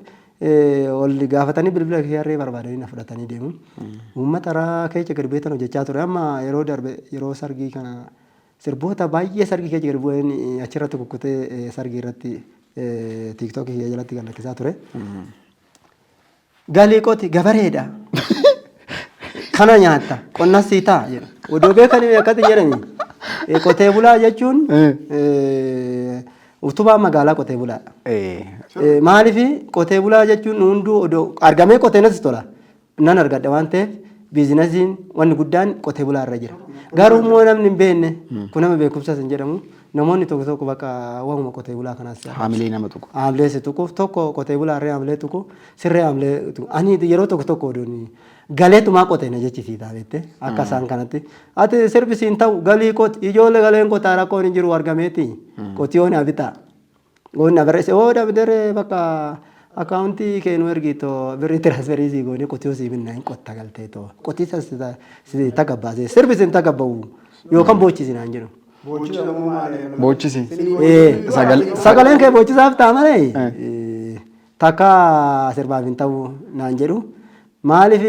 ol gaafatanii bilbila kiyyarree barbaadanii na fudhatanii deemu. Uummata irraa keessa gadi bu'eetan hojjechaa ture. Amma yeroo darbe yeroo sargii kana sirboota baay'ee sargii keessa gadi bu'een achirratti kukkutee sargii irratti TikTokii kiyya jalatti gad lakkisaa ture. Galii qoti gabareedha. Kana nyaatta qonnas sii ta'a jedha. Odoo beekanii akkatti jedhani. Qotee bulaa jechuun utubaa magaalaa qotee bulaadha. Maaliif qotee bulaa jechuun hunduu odoo argamee qotee natti tola. Nan argadha waan ta'eef biizinasiin wanni guddaan qotee bulaa irra jira. Garuu immoo namni hin beekne kun nama beekumsas hin jedhamu. Namoonni tokko tokko bakka waanuma qotee bulaa kanaas Haamilee nama tuqu. Haamilee si tuquuf tokko qotee bulaa irree haamilee tuqu sirree haamilee tuqu. Ani yeroo tokko tokko odoon galeetumaa qotee na jechisiisaa beekte akka isaan kanatti. Ati sirbi siin ta'u galii qoti ijoollee galeen qotaa rakkoon hin jiru argameeti qotiyoon haa bitaa. Goonni abarreesse oo dabdere bakka akkaawuntii kee nu ergi too birrii tiraansferii sii goonee qotiyoo sii binna hin qotta galtee too qotiisa si tagabbaasee sirbi sin tagabba'u yookaan boochisi naan jedhu. Boochisi. Sagaleen kee boochisaaf ta'a malee takka sirbaaf hin ta'u naan jedhu. Maaliif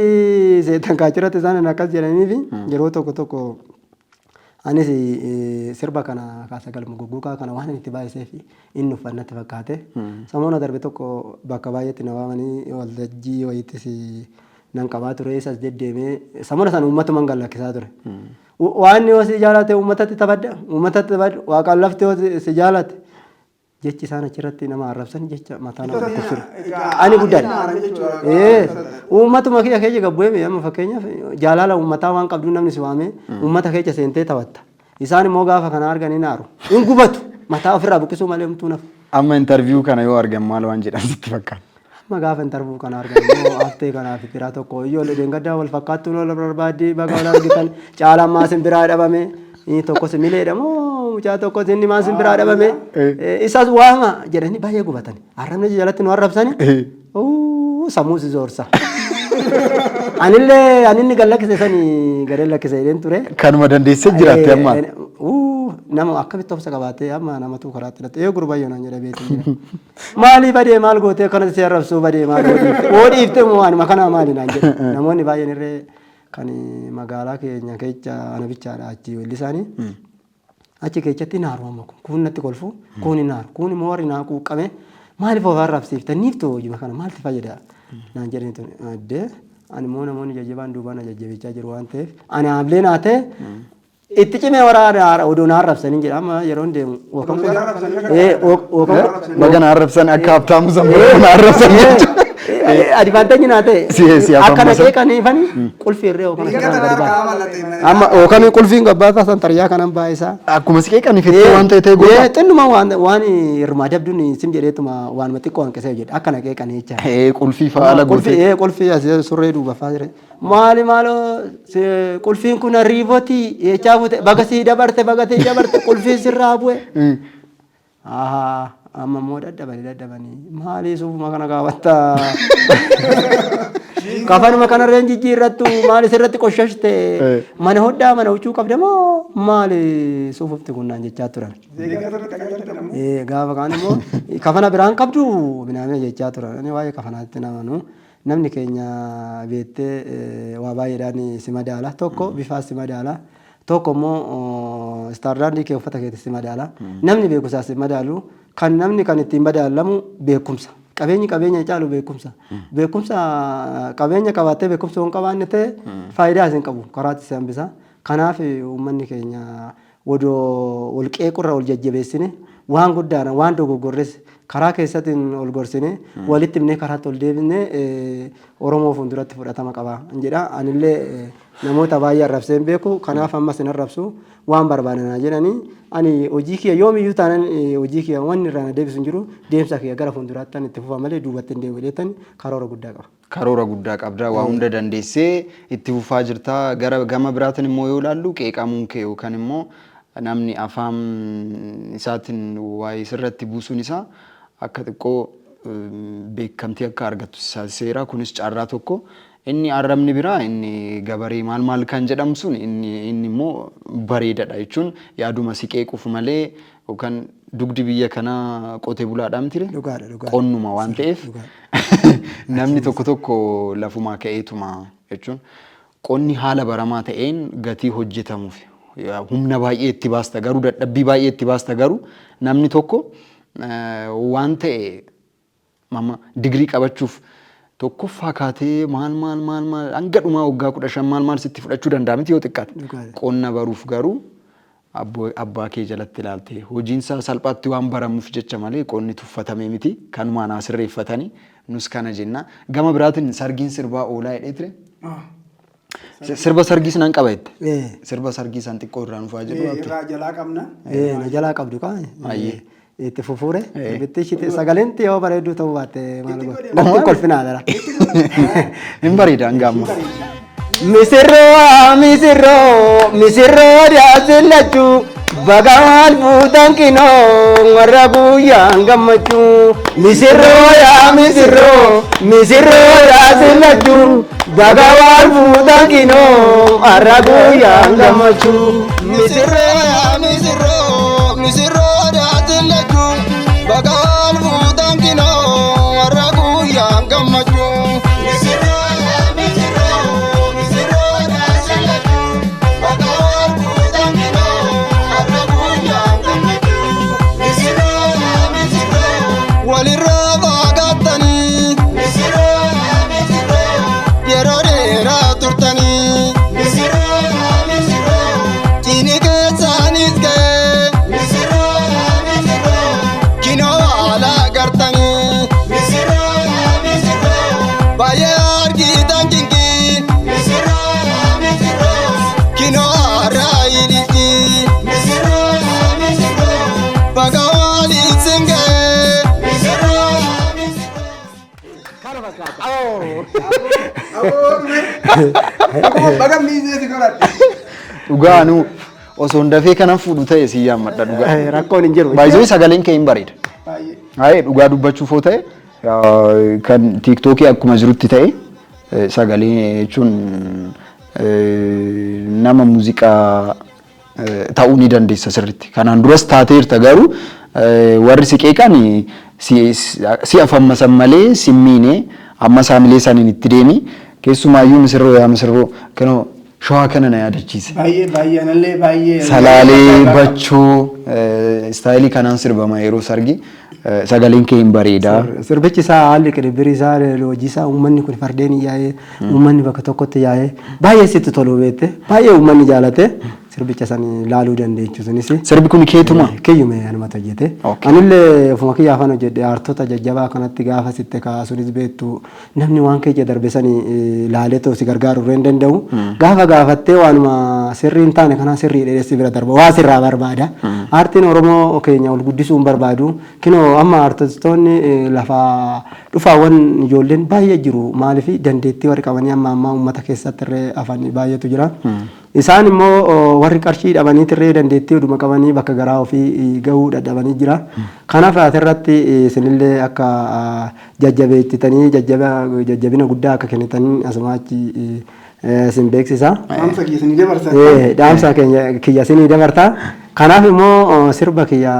seetan kaachirratti isaan akkas jedhaniif yeroo tokko tokko anis sirba kana kaasa galma goggogaa kana waan itti baay'iseef inni uffannatti fakkaate. Samoona darbe tokko bakka baay'eetti na waamanii waltajjii wayiittis nan qabaa ture, isas deddeemee samoona sana uummatuma gad lakkisaa ture. Waan yoo si jaalate uummatatti taphadha, uummatatti taphadha, waaqaan lafti yoo si jaalate jechi isaan achirratti nama arrabsan jecha mataa nama dhukkubsudha. Ani guddaadha. Uummatuma kiyya keessa gabbu'ee amma fakkeenyaaf jaalala uummataa waan qabdu namni si waamee uummata keessa seentee taphatta. Isaan immoo gaafa kana arganii naaru. Hin gubatu. Mataa ofirraa buqqisuu malee homtuu nafu. Amma interview kana yoo argan maal waan jedhan sitti fakkaata? Amma gaafa interview kana argan immoo haftee kanaaf firaa tokko ijoollee deengaddaa wal fakkaattuun wal barbaaddi baga wal argitan caalaan maasin biraa dhabame inni tokkos mileedha moo mucaa tokkos inni maasin biraa dhabame isas waama jedhanii baay'ee gubatan. Arrabni jalatti nu arrabsani sammuu si zoorsa. Anillee aninni gad lakkise sani gad lakkise jedheen ture. Kanuma dandeessee jiraatte amma. Nama akkamitti obsa qabaatee amma namatu karaatti hidhate ee gurbayyo naan jedha beetii. Maalii badee maal gootee akkanatti si arrabsuu badee maal gootee oo dhiifte moo anuma kanaa maali naan jedhe. Namoonni baay'een irree kan magaalaa keenya keessa ana bichaadha achi weellisaanii. Achi keessatti naaru amma kun kun natti kolfu kun hin naaru kun immoo warri naa quuqqame maaliif of arrabsiifta niiftu hojii kana maalti fayyada naan jedhanii tun addee ani immoo namoonni jajjabaan duubaan na jajjabeechaa jiru waan ta'eef ani haamlee naa ta'e itti cimee waraana odoo na arrabsanii jedha amma yeroon deemu Baga na arrabsan akka Habtaamuu Sanbatoo na arrabsan jechuudha. Advantage naa ta'e Si afaan akka na masa. qeeqaniifani qulfii irree yookaan asirraa gadi baasa. Amma yookaan qulfiin gabbaasaa san taryaa kanan baa'isaa. Akkuma si qeeqanii fettee waan ta'e ta'e goota. Xinnuma waan waan irmaa dabduun sim jedheetuma waanuma xiqqoo hanqisee jedhe akka na qeeqanii jecha. Qulfii fa'aa ala Qulfii gootee. Qulfii asii surree duuba fa'aa jira. Maali maaloo qulfiin kun riivotii jechaa buute baga sii dabarte baga sii dabarte qulfiin sirraa bu'e. Ahaa amma immoo dadhabanii dadhabanii maalii suufuma kana kaawwatta kafanuma kanarra hin jijjiirrattu maali sirratti qoshashte mana hodhaa mana huccuu qabda moo maali suufufti kun naan jechaa turan. Gaafa kaan immoo kafana biraan qabdu minaamina jechaa turan. Ani waa'ee kafanaatti namanu namni keenya beektee waa baay'eedhaan si madaala. Tokko bifaas si madaala. Tokko immoo istaardaardii kee uffata keetti si madaala. Namni beekumsaa si madaalu kan namni kan ittiin madaalamu beekumsa. Qabeenyi qabeenya caalu beekumsa. Beekumsa qabeenya qabaattee beekumsa hin qabaanne ta'e faayidaa hin qabu karaatti si hambisa. Kanaaf uummanni keenya odoo wal qeequrra wal jajjabeessine waan guddaadha waan dogoggorres Karaa keessatiin ol gorsine, walitti himnee karaatti ol deebisne, Oromoo fuulduratti fudhatama qaba jedha. Anillee namoota baay'ee arrabsee hin beeku. Kanaaf ammas hin arrabsu, waan barbaadan jedhanii. Ani hojii kiyya yoomiyyuu taanaan, hojii kiyya wanni irraa na deebisu hin jiru. Deemsa kiyya gara fuulduraatti ani itti fufa malee duubatti hin deebi'u jedheetan karoora guddaa qaba. Karoora guddaa qabda, waa hunda dandeessee itti fufaa jirta. Gara gama biraatiin immoo yoo ilaallu, qeeqamuun kee yookaan immoo namni afaan isaatiin waa'ee sirratti buusuun isaa akka xiqqoo beekamtii akka argattu taasiseera. Kunis carraa tokko. Inni arrabni biraa, inni gabaree maal maal kan jedhamu sun, inni immoo bareedadha jechuun yaaduma si qeequuf malee, yookaan dugdi biyya kanaa qotee bulaadhaa miti ree? Dhugaadha, dhugaadha. Qonnuma waan ta'eef namni tokko tokko lafumaa ka'eetuma jechuun, qonni haala baramaa ta'een gatii hojjetamuuf humna baay'ee itti baasta garuu, dadhabbii baay'ee itti baasta garuu, namni tokko waan ta'e mama digirii qabachuuf tokkoffaa kaatee maal maal maal maal hanga dhumaa waggaa 15 maal maal sitti fudhachuu danda'a miti yoo xiqqaate. Dhugaadha. Qonna baruuf garuu abbaa kee jalatti ilaalte hojiin isaa salphaatti waan baramuuf jecha malee qonni tuffatamee miti, kanumaan haa sirreeffatanii nus kana jenna. Gama biraatiin sargiin sirbaa oolaa jedhee ture. Sirba sargiis nan qaba jette. Ee. Sirba sargii san xiqqoo irraa nufaa jedhu. Irraa jalaa qabna. Ee, na jalaa qabdu kaa. Ayyee. Itti fufuure. Sirbittii ishii sagaleen yoo bareedduu ta'uu baatte maal godhu. Natti kolfinaa dara. Hin bareeda hanga amma. Misirroo, misirroo, misirroo daasillachuu, baga maal fuutan kinoo warra guyyaan gammachuu. Misirroo yaa misirroo, misirroo daasillachuu, baga maal fuutan kinoo warra guyyaan gammachuu. Misirroo yaa misirroo, misirroo daasillachuu, baga wal fuutan kinoo warra guyyaan gammachuu. Misirroo yaa misirroo, misirroo daasillachuu, baga wal fuutan kinoo warra guyyaan gammachuu. Misirroo yaa misirroo, walirraa fagaatanii. Misirroo yaa misirroo, yeroo dheeraa turtanii. Misirroo yaa misirroo, ciini keessaanis ga'ee. Misirroo yaa misirroo, kinoo haala gartanii. Misirroo yaa misirroo, baay'ee argitan cinqii. Misirroo yaa misirroo, kinoo har'a ililchii. Misirroo yaa misirroo, baga waliin sin ga'ee. Misirroo yaa misirroo. Baga miizee si godhadhe. Dhugaa anu osoo hin dafee kanan fuudhu ta'e si yaammadha dhugaa. Rakkoon hin jiru. Baay'ee sagaleen kee hin bareeda. Baay'ee. Haye, dhugaa dubbachuuf yoo ta'e, kan TikTokii akkuma jirutti ta'e, sagalee jechuun nama muuziqaa ta'uu ni dandeessa sirriitti. Kanaan duras taateerta garuu warri si qeeqan si afammasan malee si miine, amma saamilee saniin itti deemi. Keessumaayyuu misirroo yaa misirroo kanoo shawaa kana na yaadachiise. Baay'ee baay'ee, anallee baay'ee. Salaalee bachoo style kanaan sirbama yeroo sargi, sagaleen kee hin bareedaa. Sirbichi isaa, haalli qiribbirii isaa, hojii isaa, uummanni kun fardeen yaa'ee, uummanni bakka tokkotti yaa'ee baay'ee sitti tolu beekte, baay'ee uummanni jaalate sirbicha san ilaaluu dandeechu sunis. Sirbi kun keetuma? Kiyyume, anumatu hojjete. Anillee ofuma kiyya afaan hojjedhe. Aartota jajjabaa kanatti gaafa sitte kaasunis beektu, namni waan keessa darbe sani laalee too si gargaaru irree hin danda'u. Gaafa gaafattee waanuma sirrii hin taane kanaa sirrii dheedhee si bira darba, waa sirraa barbaada. Aartiin Oromoo keenya ol guddisuu hin barbaadu. Kinoo amma aartistoonni lafa dhufaawwan ijoolleen baay'ee jiru. Maaliif dandeettii warri qabanii amma ammaa uummata keessatti irree hafan baay'eetu jira. Isaan immoo warri qarshii dhabanii tirree dandeettii oduma qabanii bakka garaa ofii gahuu dadhabanii jira. Kanaaf asirratti isinillee akka jajjabeessitanii jajjabina guddaa akka kennitanii asuma achi isin beeksisa. Dhaamsa kiyya isinii dabarsa. Dhaamsa keenya kiyya isinii dabarta. Kanaaf immoo sirba kiyya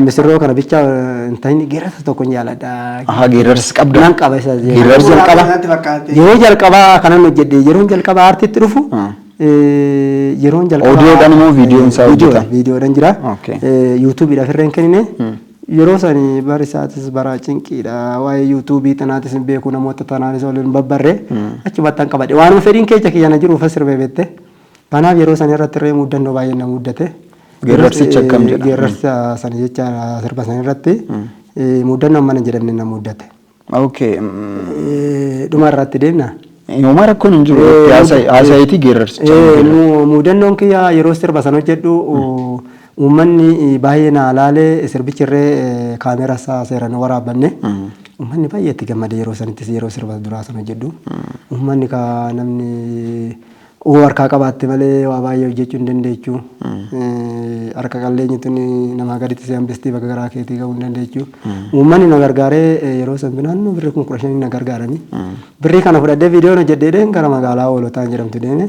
misirroo kana bicha hin ta'in, geerarsa tokko hin jaaladha. Ahaa, geerarsa qabda? Nan qaba isa. Geerarsa jalqaba. Natti fakkaate. Yeroo jalqabaa kanan hojjedhe, yeroon jalqaba aartitti dhufu, yeroon jalqaba. Audioodhaan moo viidiyoon isaa hojjetan? Viidiyoodhaan jira. YouTubeiidhaaf irra hin kennine. Yeroo sani bari isaatis bara cinqiidha. Waa'ee YouTubeii tanaatis hin beeku, namoota tanaanis waliin babbarree achumatti an qabadhe. Waanuma fedhiin keessa kiyya na jiruuf sirbee beekte. Kanaaf yeroo san irratti irree muddannoo baay'een na muddate. Geerarsichi akkam jedha? Geerarsa sana jecha sirba sana irratti. Muudannoo amma hin jedhamne na muddate. Okay. Dhuma irratti deemna. Homaa rakkoon hin jiru. Haasa'iitii geerarsicha. Muudannoon kiyya yeroo sirba sana hojjedhu uummanni baay'ee na laalee, sirbichi irree kaameera isaa seeraan waraabbanne. Uummanni baay'ee itti gammade yeroo sanittis, yeroo sirba duraa sana hojjedhu. Uummanni ka namni oo harkaa qabaatte malee waa baay'ee hojjechuu hin dandeechu. Harka qalleenyi tun namaa gaditti si hambistii, bakka garaa keetii gahuu hin dandeechu. Uummanni na gargaaree yeroo san naannoo birrii 15,000 na gargaaranii. Birrii kana fudhadhee viidiyoon hojjedhee gara magaalaa Hoolotaan jedhamtu deeme.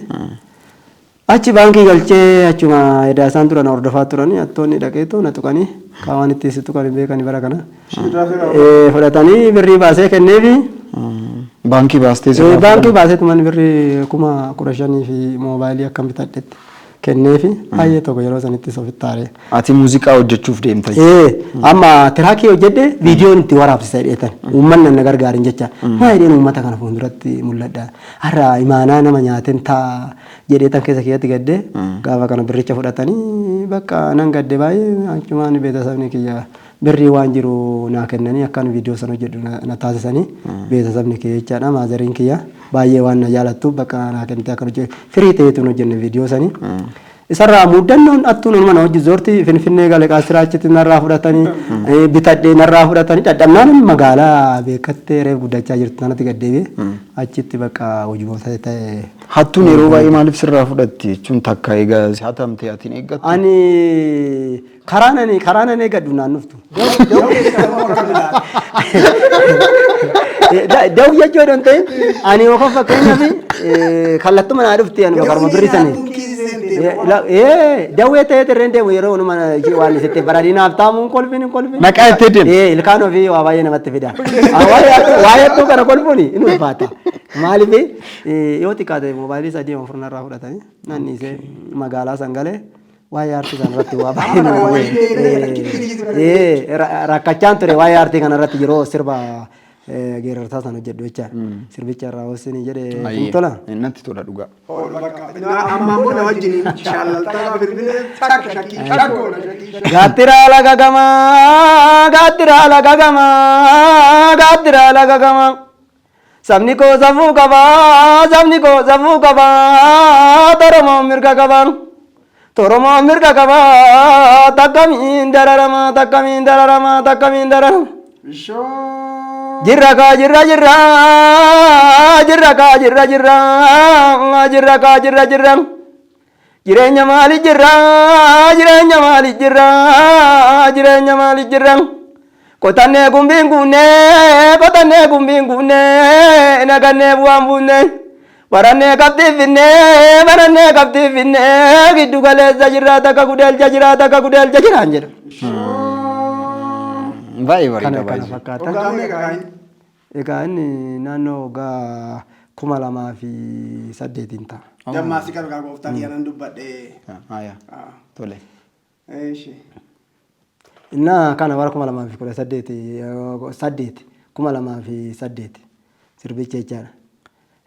Achi baankii galchee, achuma edaa isaan turan hordofaa turanii, hattoonni dhaqeetu na tuqanii, kaawwan itti si tuqan hin beekani bara kana. Fudhatanii birrii baasee kenneefi. Baankii baastee sirraa? Baankii baasee tuman birrii 15,000 fi moobaayilii akkam bitadhetti kenneefi, baay'ee tokko yeroo sanittis ofitti aaree. Ati muuziqaa hojjechuuf deemta. Amma tiraakii hojjedhe, viidiyoon itti waraabsisa jedheetan uummanni na gargaarin jecha, maa jedheen uummata kana fuulduratti mul'adha, har'a imaanaa nama nyaateen ta'a jedheetan keessa kiyyatti gaddee, gaafa kana birricha fudhatanii bakka nan gadde baay'ee. Achumaan beetasabni kiyya birrii waan jiru naa kennanii akkan viidiyoo sana hojjedhu na taasisanii, beetasabni kiyya jechaadha, maazariin kiyya baay'ee waan na jaalattuuf bakka naa kennite akkan hojjedhu firii ta'eetu hin hojjenne viidiyoo sanii. Isarraa muddannoon attuun onuma na hojii zoorti Finfinnee gale qaasiraa achitti narraa fudhatanii, bitadhee narraa fudhatanii, dadhabnaan magaalaa beekattee reef guddachaa jirtu sanatti gad deebi'e, achitti bakka hojii ta'e. Hattuun yeroo baay'ee maaliif sirraa fudhatti jechuun, takka egaa si hatamte ati hin eeggattu? Ani karaan ani eeggadhu naan dhuftu. Daw jechuu odoo hin ta'in, ani yookaan fakkeenyaaf kallattuma naa dhufti, ani karuma birrii sanii. Dawwee ta'ee tirreen deemu yeroo onuma waan isitti baradinaaf taamuun kolfiin hin kolfin. Maqaa itti deemu. Ilkaan ofii waa baay'ee namatti fida. Waa'ee hattuu kana kolfuun hin ulfaata. Maaliif, yoo xiqqaate moobaayilii sadii afur narraa fudhatanii nan dhiisee magaalaa san galee, waa'ee aartii kana irratti waa baay'ee rakkachaan ture, waa'ee aartii kana irratti yeroo sirba geerartaa sana hojjedhu jechaadha. Sirbicha irraa hoosini jedhee hin tola. Natti tola dhugaa. Ammaan booda wajjin shaalaltaa bilbilee takka shakkii shakkoodha shakkii. Gaattiraa laga gamaa, gaattiraa laga gamaa, gaattiraa laga gamaa. Sabni koo safuu qabaa, sabni koo safuu qabaa, Oromoon mirga qabaa. Oromoon mirga qabaa, takkamiin dararamaa, takkamiin dararamaa, takkamiin dararama. Jirra kaa jirra jirra, jirra kaa jirra jirra, jirra kaa jirra jirra. Jireenya maali jirra, jireenya maali jirra, jireenya maali jirra. Qotannee gumbiin guunnee, qotannee gumbiin guunnee, nagannee bu'aan buunnee. Barannee qabxii finnee, barannee qabxii finnee, giddu galeessa jirra, takka gudeelcha jira, takka gudeelcha jiraan jedha. Baay'ee bareeda Kana baay'ee. fakkaata. Waggaa meeqa kaa'in? Egaa inni naannoo waggaa 2008n ta'a. Dammaa si qarqaa gooftaa kiyya nan dubbadhe. Haaya. Tole. Eeshi. Innaa kana bara 2018, saddeet, 2008 sirbicha jechaadha.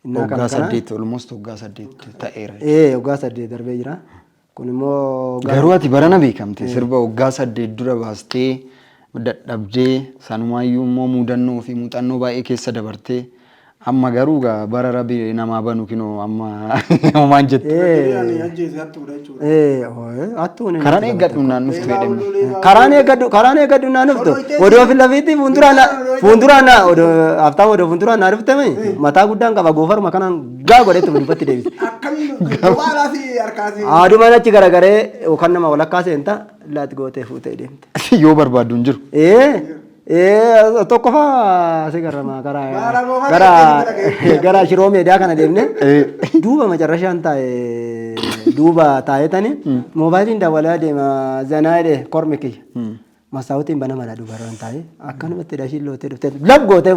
Innaa kana Waggaa kana 8, almost waggaa 8 ta'eera. Ee, waggaa 8 darbee jira. Kun immoo Garuu ati barana beekamte, sirba waggaa 8 dura baastee dadhabdee, sanumaayyuu immoo mudannoo fi muuxannoo baay'ee keessa dabartee, amma garuu gaa bara rabi namaa banu kinoo amma homaan jettu. Ani ajjeese hattuudha jechuudha. Ee, ooye, hattuun Karaan eeggadhu naan dhuftu jedhame. Karaan eeggadhu, karaan eeggadhu naan dhuftu. Odoo fi lafiitti fuulduraan na odoo haftaa odoo fuulduraan naa dhufte mataa guddaan qaba, goofaruma kanaan gaa godhetti dubbatti deebise. Akkamiin kophaadhaa fi harkaasi? Adumaan achi garagaree yookaan nama walakkaa seenta laati gootee fuutee deemte. Yoo barbaaddu hin jiru. Ee, tokko faa si garrama gara Baala goofaa gara keessa gara shiroo meedaa kana deemne, duuba macarrashaan taa'e, duuba taa'etani moobaayiliin dawwalaa deema, zanaa jedhe kormi kiyya. Masaawutiin bana dubarraan taa'e akkanumatti dhashiin lootee dhuftee lab gootee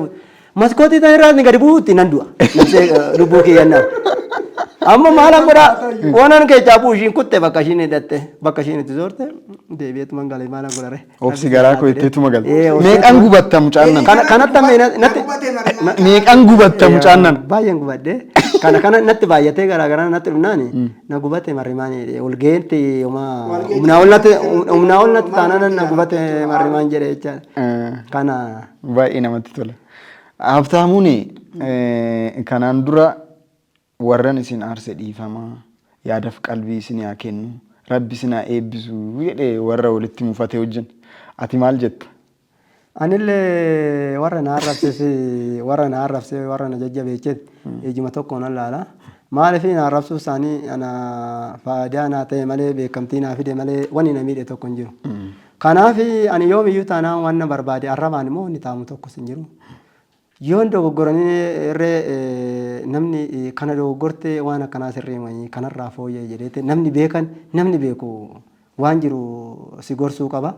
maskootii tan irraa gadi bu'uutti nan du'a. Nafsee lubbuu kiyyannaa. Amma maalan godhaa? Waanan keessaa bu'u ishiin kutte bakka ishiin hidhatte, bakka ishiin itti soorte deebi'eetuma galee maalan godhare. Obsi garaa koo jetteetuma galte. Ee, obsi. Meeqan gubatta mucaan nan? Kana kanatti amma natti Meeqan gubatta mucaan nan? Baay'een gubadhe. Kana kana natti baay'atee garaa garaa natti dhufnaani na gubate marrimaan jedhe ol geenti homaa humnaa ol natti, humnaa ol natti taanaan na gubate marrimaan jedhe jechaadha. Kana Baay'ee namatti tola. Habtaamuun kanaan dura warran isin aarse dhiifama, yaadaf qalbii isin haa kennu, Rabbi isin haa eebbisu jedhe warra walitti mufate wajjin. Ati maal jetta? Anillee warra na arrabses, warra na arrabse, warra na jajjabeeches ijuma tokkoon laala. Maaliif na arrabsuu isaanii ana faayidaa naa ta'e malee, beekamtii naa fide malee wanni na miidhe tokko hin jiru. Kanaaf ani yoomiyyuu taanaan waan na barbaade arrabaan immoo wanni taamu tokkos hin jiru. Yoon dogoggoranii irree namni kana dogoggortee waan akkanaa sirrii kanarraa fooyya'e jedheeti namni beekan, namni beeku waan jiru si gorsuu qaba.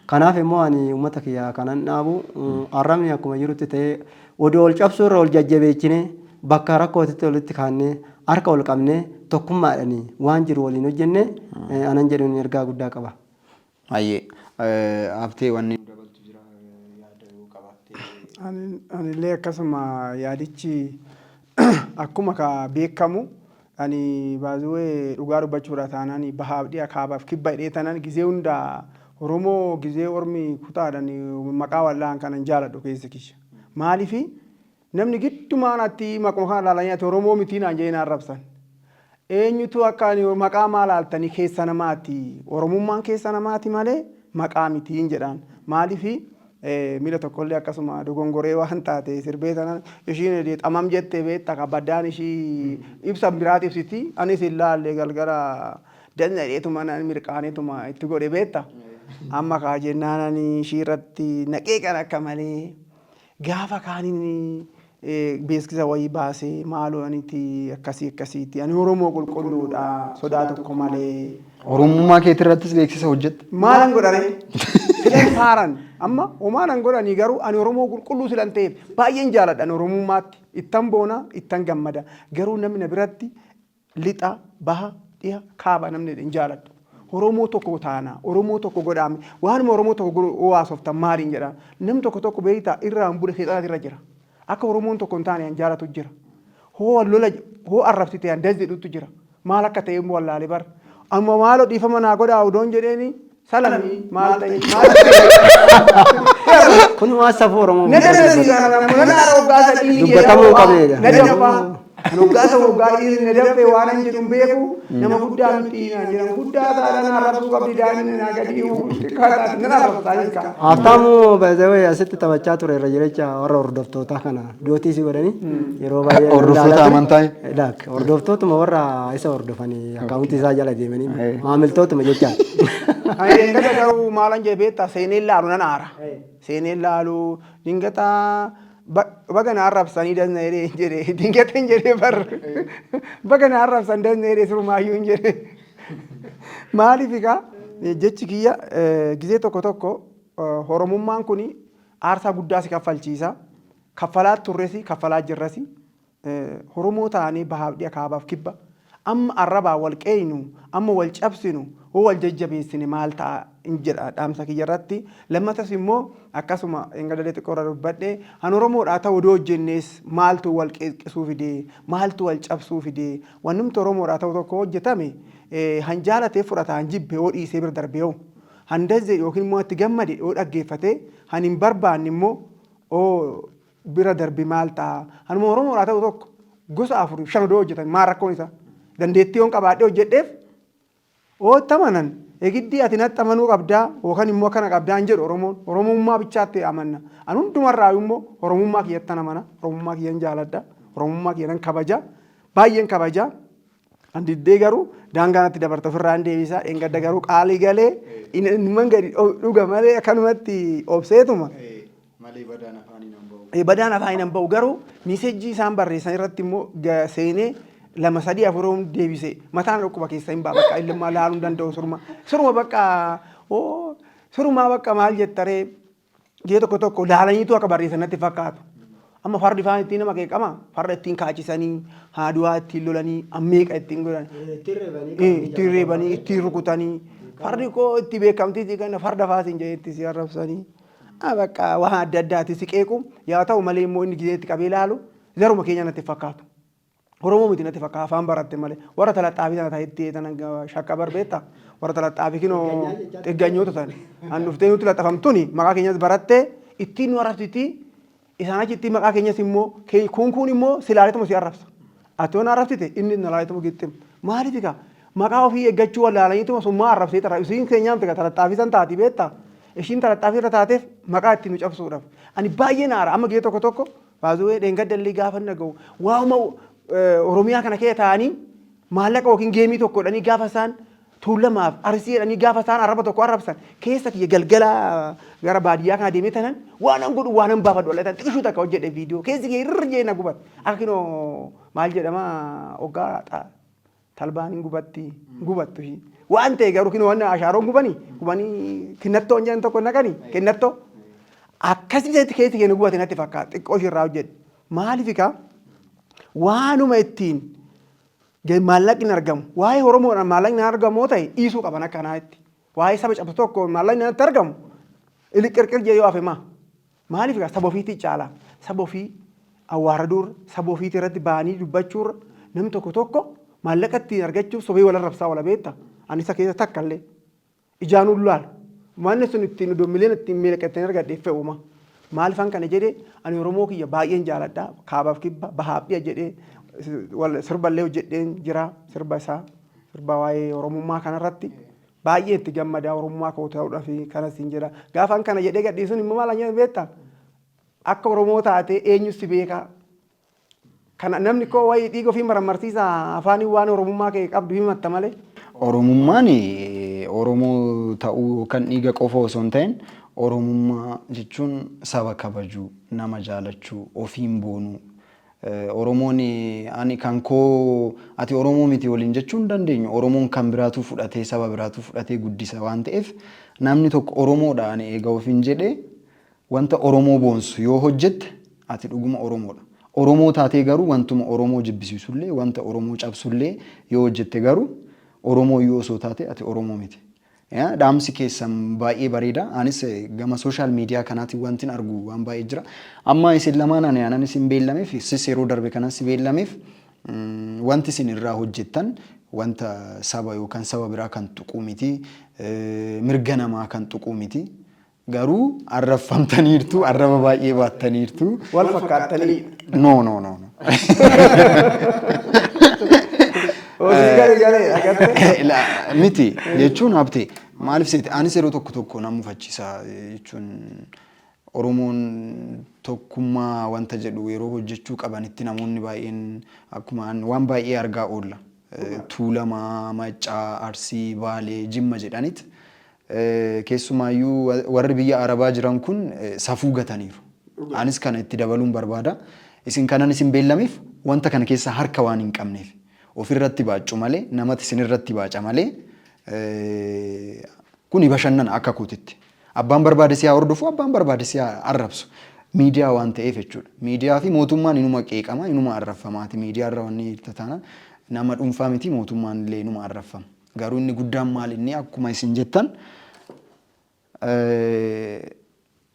Kanaaf immoo ani uummata kiyya kanan dhaabu, arrabni akkuma jirutti ta'ee, odoo ol cabsuu irra ol jajjabeechinee, bakka rakkootitti walitti kaannee, harka ol qabnee, tokkummaadhaan waan jiru waliin hojjenne anan jedhuun ergaa guddaa qaba. Hayyee, Haftee, wanni nu dabaltu jira yaada yoo qabaatte? Anillee akkasuma, yaadichi akkuma ka beekamu ani baay'ee dhugaa dubbachuudha taanaan bahaaf dhiya, kaabaaf kibba hidhee taanaan gizee hunda Oromoo gizee ormi kutaadhaan maqaa wallaan kanan jaaladhu keessa kiyya. Maaliifi namni giddumaan atti maquma kana ilaalanii ati Oromoo mitii naan jedhee naan rabsan. Eenyutu akka ani maqaa maal laaltanii keessa namaati, Oromummaan keessa namaati malee maqaa mitiin jedhaan. Maaliifi miila tokkollee akkasuma dogongoree waan taate sirbee tanan ishiin xamam jette beekta, kabaddaan ishii ibsa biraati ibsiti, anis hin laalle, galgala danna naan mirqaaneetuma itti godhe beekta. Amma kaa jennaan ani ishii irratti naqee kan akka malee gaafa kaaniin beeksisa wayii baasee, maaloo aniti akkasii akkasiiti, ani Oromoo qulqulluudha sodaa tokko malee. Oromummaa keetii irrattis beeksisa hojjette. Maalan godhare? Filan faaran amma homaanan godhanii, garuu ani Oromoo qulqulluu silan ta'eef baay'een jaaladha. Ani Oromummaatti ittan boona, ittan gammada, garuu namni na biratti lixa, baha, dhiha, kaaba namni hin jaaladhu. Oromoo tokko taana, Oromoo tokko godhaame, waanuma Oromoo tokko godhu haasoftan maaliin jedha. Namni tokko tokko beektaa irraan bule seexanatu irra jira. Akka Oromoon tokko hin taane an jaalatu jira. Hoo lola hoo arrabsite an das jedhutu jira. Maal akka ta'e immoo wallaalee bara. Amma maaloo dhiifama naa godhaa odoon jedheeni salamii maal ta'e maal Kun waan safuu Oromoo Na dandeessisaa waggaa 3 dubbatamuu hin qabnedha. Na dafaa. Kan waggaa isa waggaa dhiirri na dafee waan an jedhu hin beeku, nama guddaa miti naan jedhan, guddaa taanaan arrabsuu qabdi, daa'imni naa gadi xiqqaa taate nan arrabsaa jechuudha. Haftaamu baay'ee asitti taphachaa ture irra jirecha warra hordoftootaa kana dootii si godhanii yeroo baay'ee Hordoftoota ilaalaa ture. amantaa? Laak, hordoftootuma warra isa hordofanii akkaawuntii isaa jala deemanii maamiltootuma jechaa. Ani dingata garuu maalan jee beektaa, seeneen laalu nan aara. Seeneen laalu dingata baga na arrabsanii dasna jedhee hin jedhee, dingata hin jedhee bar, baga na arrabsan dasna jedhee surmaayyuu hin jedhee. Maaliif egaa jechi kiyya gizee tokko tokko Oromummaan kun aarsaa guddaa si kaffalchiisa. Kaffalaa turresi, kaffalaa jirrasi. Oromoo ta'anii bahaaf dhiha, kaabaaf kibba. Amma arrabaa wal qeeynu, amma wal cabsinu, hoo wal jajjabeessine maal ta'a hin jedha dhaamsa kiyya irratti. Lammatas immoo akkasuma engadalee xiqqoo irra dubbadhe, an Oromoodhaa ta'u odoo hojjennees maaltu wal qeeqisuu fide, maaltu wal cabsuu fide? Wannumti Oromoodhaa ta'u tokko hojjetame han jaalatee fudhata, han jibbe yoo dhiisee bira darbe, yoo han dazze yookiin immoo itti gammade yoo dhaggeeffate, han hin barbaanne immoo oo bira darbe maal ta'a? Hanuma Oromoodhaa ta'u tokko gosa afur shan odoo hojjetan maal rakkoon isaa? Dandeettii yoon qabaadhee hojjedheef ootti amanan egiddii ati natti amanuu qabdaa yookaan immoo akkana qabdaa hin jedhu. Oromoon Oromummaa bichaatti amanna. An hundumarraa immoo Oromummaa kiyyattan amana. Oromummaa kiyyan jaaladha. Oromummaa kiyya nan kabaja. Baay'een kabaja. An diddee garuu daangaa natti dabarta ofirraa hin deebisa. Dheengadda garuu qaalii galee inni gadi dhuga malee akkanumatti obseetuma. Malee badaan afaaniin hin bahu. Badaan afaaniin hin bahu, garuu message isaan barreessan irratti immoo seenee lama sadii afur deebise, mataan dhukkuba keessa hin ba'a, bakka ilmaa laaluu hin danda'u, surma surma bakka oo surmaa bakka maal jettaree gee tokko tokko laalaniitu akka barreessan natti fakkaatu. Amma fardi faan ittiin nama qeeqama. Farda ittiin kaachisanii, haaduwaa ittiin lolanii, ammeeqa ittiin godhan. Ittiin reebanii, ittiin rukutanii. Fardi koo itti beekamtii si kenna farda faa siin jedhee itti si arrabsanii. Bakka waan adda addaati si qeequ. Yaa ta'u malee immoo inni gizee itti qabee ilaalu zaruma keenya natti fakkaatu. Oromoo miti natti fakkaata afaan baratte malee. Warra talaxaafii sana ta'etti tana shakka barbeetta. Warra talaxaafii kinoo xigganyoota sana. An dhuftee nutti laxafamtuni maqaa keenyas baratte ittiin nu arrabsiti. Isaan achitti maqaa keenyas immoo kun kun immoo si laaleetuma si arrabsa. Ati yoo na arrabsite inni na laaleetuma gixxim. Maaliif egaa maqaa ofii eeggachuu wallaalaniituma summaa arrabsee xarra. Isiin keenyaa miti egaa talaxaafii san taati beektaa. Ishiin talaxaafii irra taateef maqaa ittiin nu cabsuudhaaf. Ani baay'ee na aara amma gizee tokko tokko baazuu dheengadda illee gaafa dhaga'u waa'uma Oromiyaa kana keessa taa'anii maallaqa yookiin geemii tokko jedhanii gaafa isaan Tuulamaaf Arsii jedhanii gaafa isaan arraba tokko arrabsan keessa kiyya galgala gara baadiyyaa kana deemee tanan waanan godhu waanan baafadhu wal'atan xiqishuu takka hojjedhe viidiyoo keessi kiyya irra jee na gubate akka kinoo maal jedhama hoggaa talbaan hin gubatti hin gubattu ishii waan ta'e garuu kinoo waan ashaaroon gubanii gubanii kinnattoo hin jedhan tokko naqanii kinnattoo akkasii keessi kiyya na gubate natti fakkaata xiqqoo ishii irraa hojjedhe maaliif egaa waanuma ittiin Maallaqni hin argamu. Waa'ee Oromoodhaan maallaqni hin argamu yoo ta'e dhiisuu qaban akka kanaatti. Waa'ee saba cabsu tokko maallaqni natti argamu qirqir jee yoo hafe maa? Maaliif egaa saba ofiitii caala. Saba ofii awwaaraduurra, saba ofiitii irratti ba'anii dubbachuurra namni tokko tokko maallaqa ittiin argachuuf sobee wal arrabsaa oola beektaa? Ani isa keessa takka illee. Ijaan hin laalu. Manni sun ittiin odoo miliyoona ittiin meeqa ittiin argadhe hin fe'u ma. Maalifan kana jedhe ani Oromoo kiyya baay'een jaaladha. Kaabaaf kibba, bahaaf dhiya jedhee sirballee hojjedheen jira sirba isaa. Sirba waa'ee Oromummaa kanarratti baay'ee itti gammada Oromummaa koo ta'uudhaaf kanas hin jedha. Gaafan kana jedhee gadhiisuun immoo maal jedhan beektaa? Akka Oromoo taatee eenyu si beekaa? Kana namni koo wayii dhiiga ofii marammarsiisa afaanii waan Oromummaa kee qabdu himatta malee. Oromummaan Oromoo ta'uu yookaan dhiiga qofa osoo hin ta'in Oromummaa jechuun saba kabajuu, nama jaalachuu, ofiin boonuu. Oromoon ani kan koo ati Oromoo miti waliin jechuu hin dandeenyu. Oromoon kan biraatu fudhatee saba biraatu fudhatee guddisa waan ta'eef namni tokko Oromoodha ani eega ofiin jedhee Wanta Oromoo boonsu yoo hojjette ati dhuguma Oromoodha. Oromoo taatee garuu wantuma Oromoo jibbisiisullee, wanta Oromoo cabsullee yoo hojjette garuu Oromoo iyyuu osoo taate ati Oromoo miti. Dhaamsi keessan baay'ee bareeda. Anis gama social media kanaatiin wantin argu waan baay'ee jira. Amma isin lamaan ani anan isin beellameef sis yeroo darbe kanan si beellameef wanti isin irraa hojjettan wanta saba yookaan saba biraa kan tuquu miti, mirga namaa kan tuquu miti. Garuu arrabfamtaniirtu, arraba baay'ee baattaniirtu. Wal fakkaattanii. No, no, no, no. Hojii gari galee agartee. Miti jechuun habte maaliif seete anis yeroo tokko tokko na mufachiisa jechuun Oromoon tokkummaa wanta jedhu yeroo hojjechuu qabanitti namoonni baay'een akkuma waan baay'ee argaa oolla. Tuulamaa, Maccaa, Arsii, Baalee, Jimma jedhanit Keessumaayyuu warri biyya Arabaa jiran kun safuu gataniiru. Anis kana itti dabaluun barbaada. Isin kanan isin beellameef wanta kana keessa harka waan hin qabneef. Ofirratti baaccu malee namati isinirratti baaca malee kuni bashannana akka kootitti. Abbaan barbaade si haa hordofu, abbaan barbaade si haa arrabsu. Miidiyaa waan ta'eef jechuudha. Miidiyaa fi mootummaan inuma qeeqama, inuma arrabfamaati. Miidiyaa irra wanni taana nama dhuunfaa miti mootummaan illee inuma arrabfama. Garuu inni guddaan maal inni akkuma isin jettan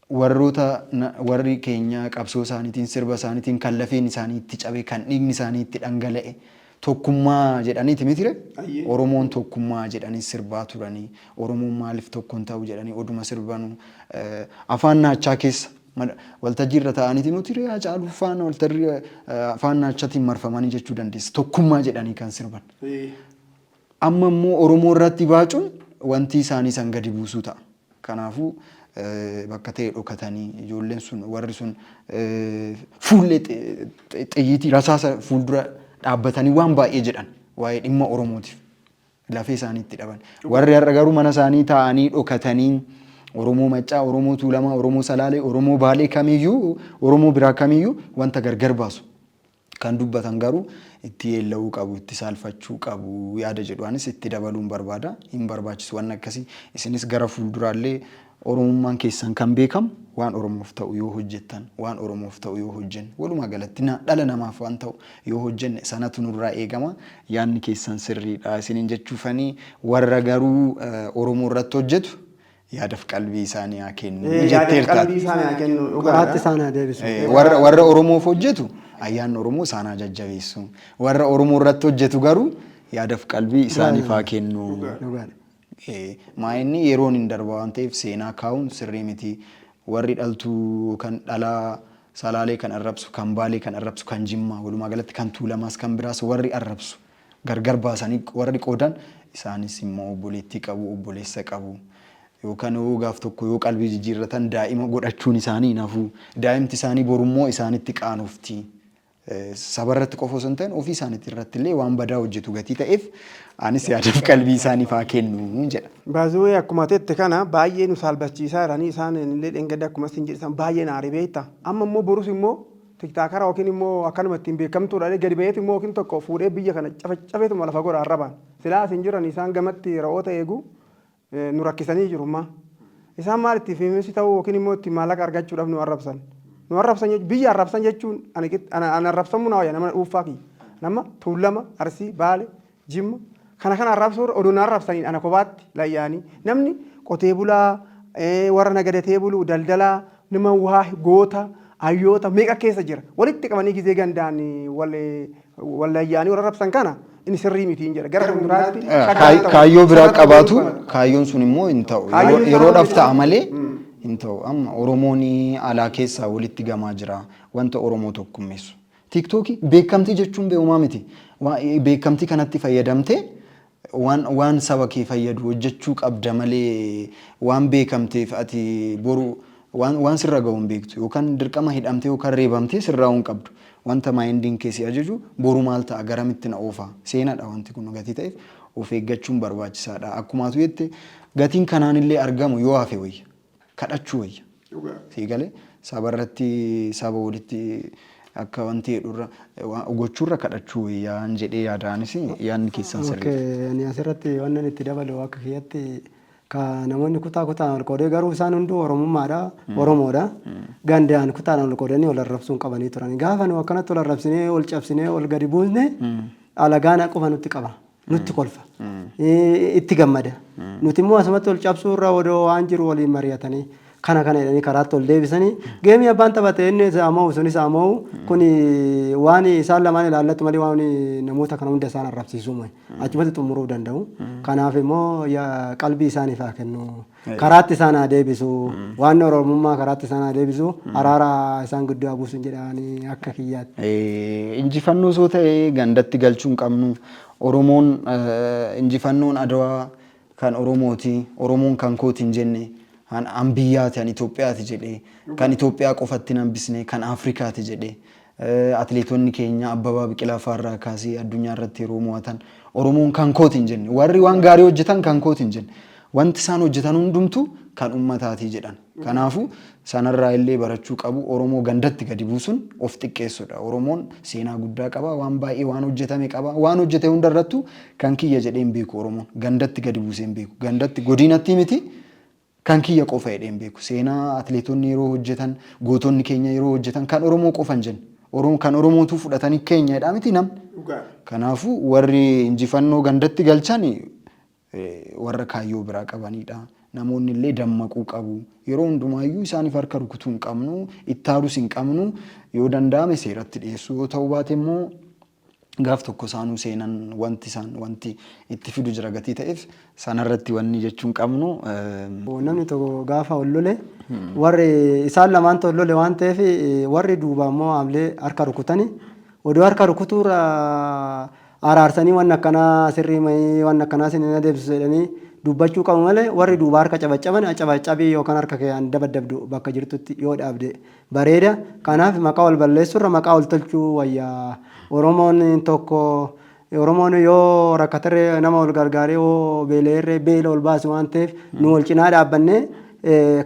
warroota warri keenya qabsoo isaaniitiin sirba isaaniitiin kan lafeen isaanii itti cabe kan dhiigni isaanii itti dhangala'e tokkummaa jedhaniiti mitire Oromoon tokkummaa jedhanii sirbaa turanii Oromoon maaliif tokko hin ta'u jedhanii oduma sirbanu afaan naachaa keessa waltajjii irra taa'aniiti nuti ree Haacaaluu faana waltajjii afaan naachatiin marfamanii jechuu dandeessa tokkummaa jedhanii kan sirban. Amma immoo Oromoo irratti baacuun wantii isaanii san gadi buusuu ta'a. Kanaafuu bakka ta'e dhokatanii ijoolleen sun warri sun fuullee xiyyiitii rasaasa fuuldura dhaabbatanii waan baay'ee jedhan waa'ee dhimma Oromootiif lafee isaanii itti dhaban. Warri har'a garuu mana isaanii taa'anii dhokatanii Oromoo Maccaa, Oromoo Tuulamaa, Oromoo Salaalee, Oromoo Baalee kamiyyuu, Oromoo biraa kamiyyuu wanta gargar baasu Kan dubbatan garuu itti yeella'uu qabu, itti saalfachuu qabu yaada jedhu anis itti dabaluun barbaada. Hin barbaachisu wanni akkasii. Isinis gara fuulduraallee Oromummaan keessan kan beekamu waan Oromoof ta'u yoo hojjettan, waan Oromoof ta'u yoo hojjenne, walumaa galatti dhala namaaf waan ta'u yoo hojjenne sanatu nurraa eegama. Yaadni keessan sirriidha isiniin jechuufani. Warra garuu Oromoo irratti hojjetu yaadaf qalbii isaanii haa kennu Yaadaf jetteerta. qalbii isaanii haa kennu Karaatti dhugaadha. isaan haa deebisu. Warra Oromoof hojjetu ayyaanni Oromoo isaan haa jajjabeessu. Warra Oromoo irratti hojjetu garuu yaadaf qalbii isaaniif haa kennu. Dhugaadha. Maa inni yeroon hin darba waan ta'eef seenaa kaa'uun sirrii miti. Warri dhaltuu kan dhalaa Salaalee kan arrabsu, kan Baalee kan arrabsu, kan Jimmaa walumaa galatti kan Tuulamaas kan biraas warri arrabsu gargar baasanii warri qoodan isaanis immoo obboleettii qabu, obboleessa qabu. Yookaan yoo gaaf tokko yoo qalbii jijjiirratan daa'ima godhachuun isaanii hin hafu. Daa'imti isaanii borummoo isaanitti qaanofti. Saba irratti qofa osoo hin ta'in ofii isaaniitti irratti illee waan badaa hojjetu gatii ta'eef anis yaadaaf qalbii isaaniif haa kennu jedha. Bazuwee akkuma tette kana baay'ee nu saalbachiisaa jiranii isaan illee dheengadda akkuma isin jedhisan baay'ee na aare beekta. Amma immoo borus immoo tiktaakara yookiin immoo akkanuma ittiin beekamtuudha gadi ba'eet immoo yookiin tokko fuudhee biyya kana cafeetuma lafa godha arrabaan. Silaa isin jiran isaan gamatti ra'oota eegu nu rakkisanii jiru ammaa. Isaan maal itti fiimisi ta'uu yookiin immoo itti maallaqa argachuudhaaf nu arrabsan. Nu arrabsan jechuun biyya arrabsan jechuun ani ana arrabsamuu na wayya nama dhuunfaa kiyya. Nama Tuulama, Arsii, Baale, Jimma kana kana arrabsuu irra odoo na arrabsaniin ana kophaatti layyaanii namni qotee bulaa warra nagadatee bulu daldalaa nama waa goota hayyoota meeqa keessa jira walitti qabanii gizee gandaan wal wal layyaanii wal arrabsan kana inni sirrii miti hin jedha gara fuulduraatti shakkaan ta'u. Kaayyoo biraa Sarara qabaatu godhuu kaayyoon sun immoo hin ta'u. Kaayyoon isaa Yeroodhaaf hojjetu. ta'a malee hin ta'u. Amma Oromoon alaa keessaa walitti gamaa jira. Wanta Oromoo tokkummeessu. Tiiktookii beekamtii jechuun beekumaa miti. Beekamtii kanatti fayyadamtee waan saba kee fayyadu hojjechuu qabda malee waan beekamteef ati boru waan sirra gahu hin beektu. Yookaan dirqama hidhamtee yookaan reebamtee sirraa'uu hin qabdu. Wanta maayindiin kee si ajaju boru maal ta'a garamitti na oofa seenadha wanti kun gatii ta'eef of eeggachuun barbaachisaadha. Akkuma atu jette gatiin kanaan illee argamu yoo hafe wayya. Kadhachuu wayya. Sii galee saba irratti saba walitti akka wanti jedhurra gochuurra kadhachuu wayyaan jedhee yaadaanis yaadni keessan sirriidha. Okay, ani asirratti wannan itti dabalu akka kiyyatti ka namoonni kutaa kutaan wal qoodee garuu isaan hunduu Oromummaadha, Oromoodha. Gandaan kutaadhaan wal qoodanii wal arrabsuun qabanii turan. Gaafa nu akkanatti wal arrabsinee wal cabsinee wal gadi buusne alagaan qofa nutti qaba, nutti kolfa, itti gammada. Nuti immoo asumatti wal cabsuu irra odoo waan jiru waliin mari'atanii kana kana jedhanii karaatti ol deebisanii geemii abbaan taphate inni isaa mo'u sunis haa mo'u kun waan isaan lamaan ilaallatu malee waan namoota kana hunda isaan arrabsiisuu malee. Achumatti xumuruu danda'u. Kanaaf immoo qalbii isaaniif haa kennu. Karaatti isaan haa deebisu. Waan Oromummaa karaatti isaan haa deebisu. Araara isaan gidduu haa buusu jedhanii akka kiyyaatti. Injifannoo osoo ta'e gandatti galchuu hin qabnu. Oromoon injifannoon Adawaa kan Oromooti. Oromoon kan kooti hin jenne. An biyyaati, an Itoophiyaati jedhee. Kan Itoophiyaa qofatti hin hambisne, kan Afrikaati jedhee. Atileetonni keenya Abbabaa Biqilaa fa'aarraa kaasee addunyaa irratti yeroo mo'atan Oromoon kan kooti hin jenne. Warri waan gaarii hojjetan kan kooti hin jenne. Wanti isaan hojjetan hundumtuu kan uummataati jedhan. Kanaafuu sanarraa illee barachuu qabu. Oromoo gandatti gadi buusuun of xiqqeessuudha. Oromoon seenaa guddaa qaba. Waan baay'ee waan hojjetame qaba. Waan hojjete hundarrattuu kan kiyya jedhee hin beeku Oromoon. Gandatti gadi buusee hin beeku. Gandatti godinatti miti kan kiyya qofa jedhee hin beeku. Seenaa atileetonni yeroo hojjetan, gootonni keenya yeroo hojjetan kan Oromoo qofa hin jenne. Kan Oromootuu fudhatanii keenya jedhaa miti namni. Kanaafuu warri injifannoo gandatti galchan warra kaayyoo biraa qabanidha. Namoonni illee dammaquu qabu. Yeroo hundumaayyuu isaaniif harka rukutuu hin qabnu, itti aarus hin qabnu. Yoo danda'ame seeratti dhiyeessuu yoo ta'uu baate immoo gaaf tokko isaanuu seenan wanti isaan wanti itti fidu jira gatii ta'eef sanarratti wanni jechuu hin qabnu. Namni tokko gaafa ol lole warri isaan lamaantu ol lole waan ta'eef warri duubaa immoo haamlee harka rukutani odoo harka rukutuurra araarsanii waan akkanaa sirrii mayii waan akkanaa sin hin adeemsisu jedhanii dubbachuu qabu malee warri duubaa harka cabaccaban cabaccabii yookaan harka kee an dabaddabdu bakka jirtutti yoo dhaabde bareeda. Kanaaf maqaa wal balleessuurra maqaa wal tolchuu wayya. Oromoon tokko Oromoon yoo rakkaterree nama wal gargaaree yoo beela'erree beela ol baase waan ta'eef nu wal cinaa dhaabbannee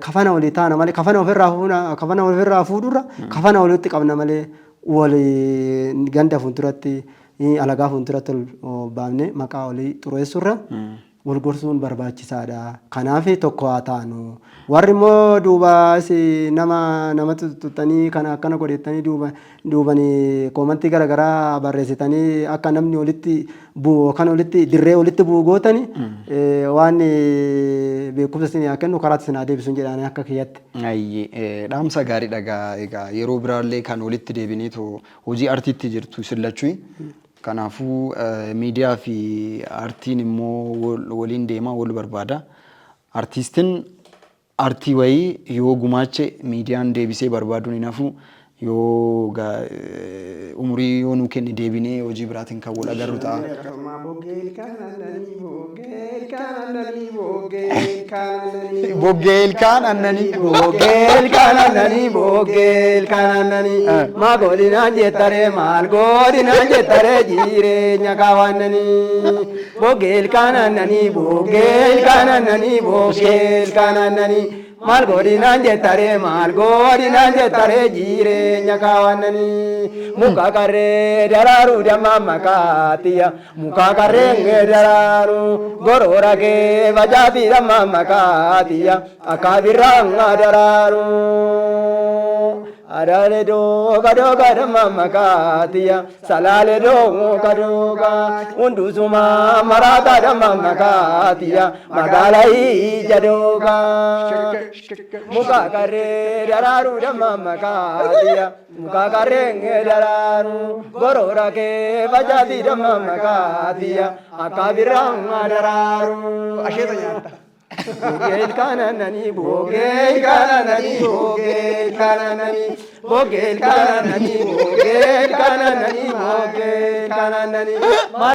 kafana walii taana malee kafana ofirraa fuuna kafana ofirraa fuudhurra kafana walitti qabna malee wal ganda fuulduratti alagaa fuulduratti ol baafnee maqaa walii xureessurra. Wal gorsuun barbaachisaadha. Kanaaf tokko haa taanu. Warri immoo duuba nama namatti tuttuqxanii kana akkana godhettanii duuba duubani koomantii garaagaraa barreessitanii akka namni walitti bu'u yookaan walitti dirree walitti bu'u gootani waan beekumsa isin haa kennu karaatti isin haa deebisu jedhaanii akka kiyyatti. Ayyee, dhaamsa gaariidha egaa. Egaa yeroo biraallee kan walitti deebineetoo hojii artiitti jirtu isin lachui. Kanaafuu miidiyaa fi artiin immoo waliin deema, wal barbaada. Artiistiin artii wayii yoo gumaache miidiyaan deebisee barbaaduun hin hafu. Yoo umurii yoo nuu kenne deebinee hojii biraatiin kan wal agarru ta'a. Boggee ilkaan aannanii, boggee ilkaan aannanii, boggee ilkaan aannanii. Boggee ilkaan aannanii. Boggee ilkaan aannanii, boggee ilkaan aannanii. Maa godhinaan jettaree, maal godhinaan jettaree, jireenya kaawwannanii. Boggee ilkaan aannanii, boggee ilkaan aannanii, boggee ilkaan aannanii. Maal godhinaan jettaree, maal godhinaan jettaree, jireenya kaawwannanii. Muka qarree daraaruu damma makaatiya. Muka qarree daraaru gorora kee facaatii damma makaatiya. Akka birraan daraaru. Adaale dooka dooka damma makaatiya. Salaale dooka dooka. Hundusuma maraata damma makaatiya. Magaala ija dooka. Muka qarree daraaru damma makaatiya. Muka qarree daraaru gorora kee facaatii damma makaatiya. Akka birraan daraaru. Asheeta nyaatta. Boggee ilkaan aannanii, boggee ilkaan aannanii, boggee ilkaan aannanii, boggee ilkaan aannanii, boggee ilkaan aannanii, boggee ilkaan aannanii.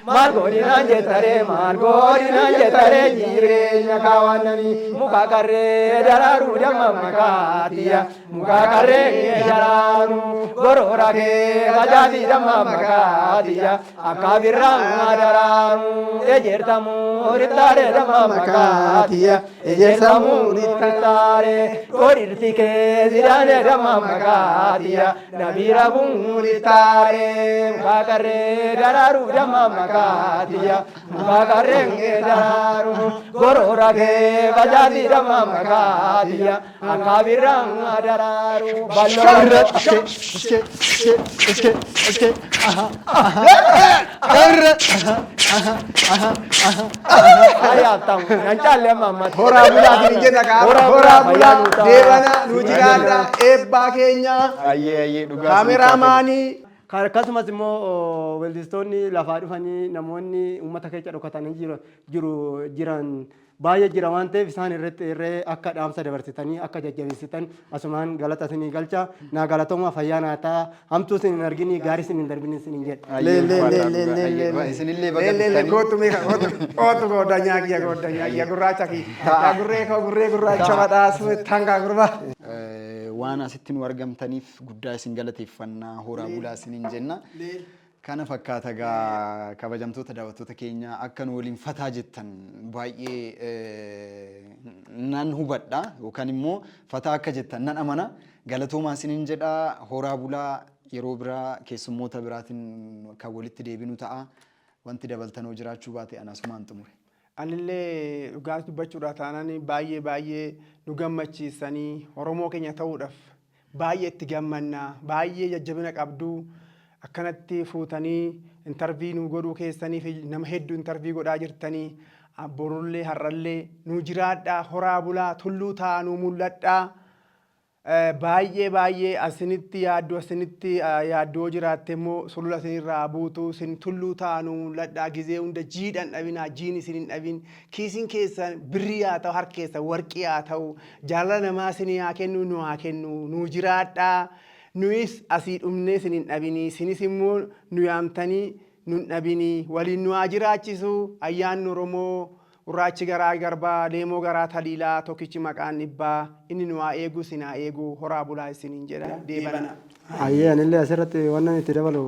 Maal godhinaan jettaree, maal godhinaan jettaree, jireenya kaawwannanii. Muka qarree daraaruu damma makaatiya. Muka qarree daraaru gorora kee facaatii damma makaatiya. Akka birraan daraaru ejersa murittaaree damma makaatiya. Ejersa murittaaree qorirti kee sidaanee damma makaatiya. Nabira murittaaree muka qarree daraaru damma makaatiya. Muka qarree daraaru gorora kee facaatii damma makaatiya. Akka birraan daraaru Karra iske iske iske iske iske aha aha karra aha aha aha aha. Ariyaatamu nan caalle amma ammatti. Horaa bulaa fi jenna kaa. Horaa Horaa bulaa, bulaa fayyaa nuu ta'a. deebana nu jiraadha eebbaa keenya Ayyee, ayyee, dhugaa. Kaameraamaanii. Kan akkasumas immoo weellistoonni lafaa dhufanii namoonni uummata keessa dhokatanii jiru jiran baay'ee jira waan ta'eef isaan irratti irree akka dhaamsa dabarsitanii akka jajjabeessitan asumaan galata isinii galcha. Naa galatooma, fayyaa naa ta'a, hamtuu isin hin arginii, gaarii isin hin darbini isin jedha. Lee lee lee lee lee lee. Isinillee baga Lee lee lee dhuftanii. Kootu meeqa kootu kootu gooddanyaa kiyya gooddanyaa kiyya gurraacha kiyya. Yaa gurree koo gurree gurraacha badhaasu tangaa gurbaa. Waan asitti nu argamtaniif guddaa isin galateeffannaa, horaa bulaa isiniin jenna. Kana fakkaata egaa, kabajamtoota daawwattoota keenya, akka nu waliin fataa jettan baay'ee nan hubadha yookaan immoo fataa akka jettan nan amana. Galatoomaa isiniin jedha, horaa bulaa, yeroo biraa keessummoota biraatiin kan walitti deebinu ta'a. Wanti dabaltanoo jiraachuu baate ana asumaan xumure. Anillee dhugaa dubbachuudha taanaan baay'ee baay'ee nu gammachiisanii, Oromoo keenya ta'uudhaaf baay'ee itti gammanna, baay'ee jajjabina qabdu. Akkanatti fuutanii interview nu godhuu keessaniif, nama hedduu interview godhaa jirtanii, borullee har'allee nu jiraadhaa, horaa bulaa, tulluu ta'aa nu mul'adhaa. Baay'ee baay'ee asinitti yaaddoo, asinitti yaaddoo jiraatte immoo sulula isinirraa buutu isin tulluu ta'aa nu mul'adhaa. Gizee hunda jiidhan dhabinaa, jiin isin hin dhabin, kiisiin keessan birrii haa ta'u, harki keessan warqii haa ta'u, jaalala namaa isinii haa kennu, nu haa kennu, nu jiraadhaa. Nuyis asii dhumnee isin hin dhabinii, isinis immoo nu yaamtanii nu hin dhabinii, waliin nu haa jiraachisu. Ayyaanni Oromoo gurraachi garaa garbaa, leemoo garaa taliilaa, tokkichi maqaan dhibbaa, inni nu haa eegu, isin haa eegu, horaa bulaa isiniin jedha, deebana. Ayyee, anillee asirratti wannan itti dabalu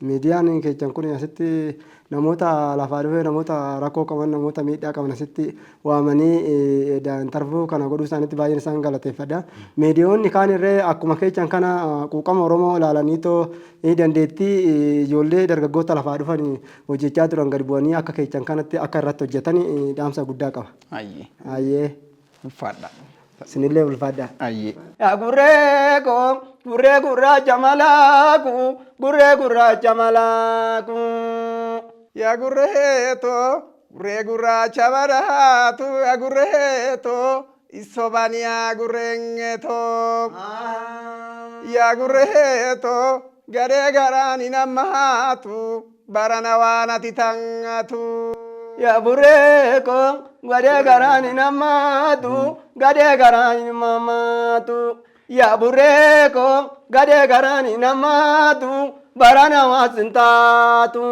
Miidiyaan keessan kun asitti namoota lafaa dhufee, namoota rakkoo qaban, namoota miidhaa qaban asitti waamanii interview kana godhuu isaaniitti baay'een isaan galateeffadha. Miidiyoonni kaan irree akkuma keessan kana quuqama Oromoo ilaalanii too dandeettii ijoollee dargaggoota lafaa dhufan hojjechaa turan gadi bu'anii akka keessan kanatti akka irratti hojjetan dhaamsa guddaa qaba. Ayyee. Ayyee. Ulfaadha. Isinillee ulfaadha. Ayyee. Yaa gurree koo, gurree gurraacha malaaku, gurree gurraacha malaaku. Yaa gurreetoo, gurree gurraacha badhaatu, yaa gurreetoo, isobaan yaa gurreengetoo. Yaa gurreetoo, gadee garaan hin hammaatu, barana waan ati tangatu. Yaa burree koo, gadee garaan hin hammaatu, gadee garaan hin hammaatu. Yaa burree koo, gadee garaan hin hammaatu, barana waan sin taatu.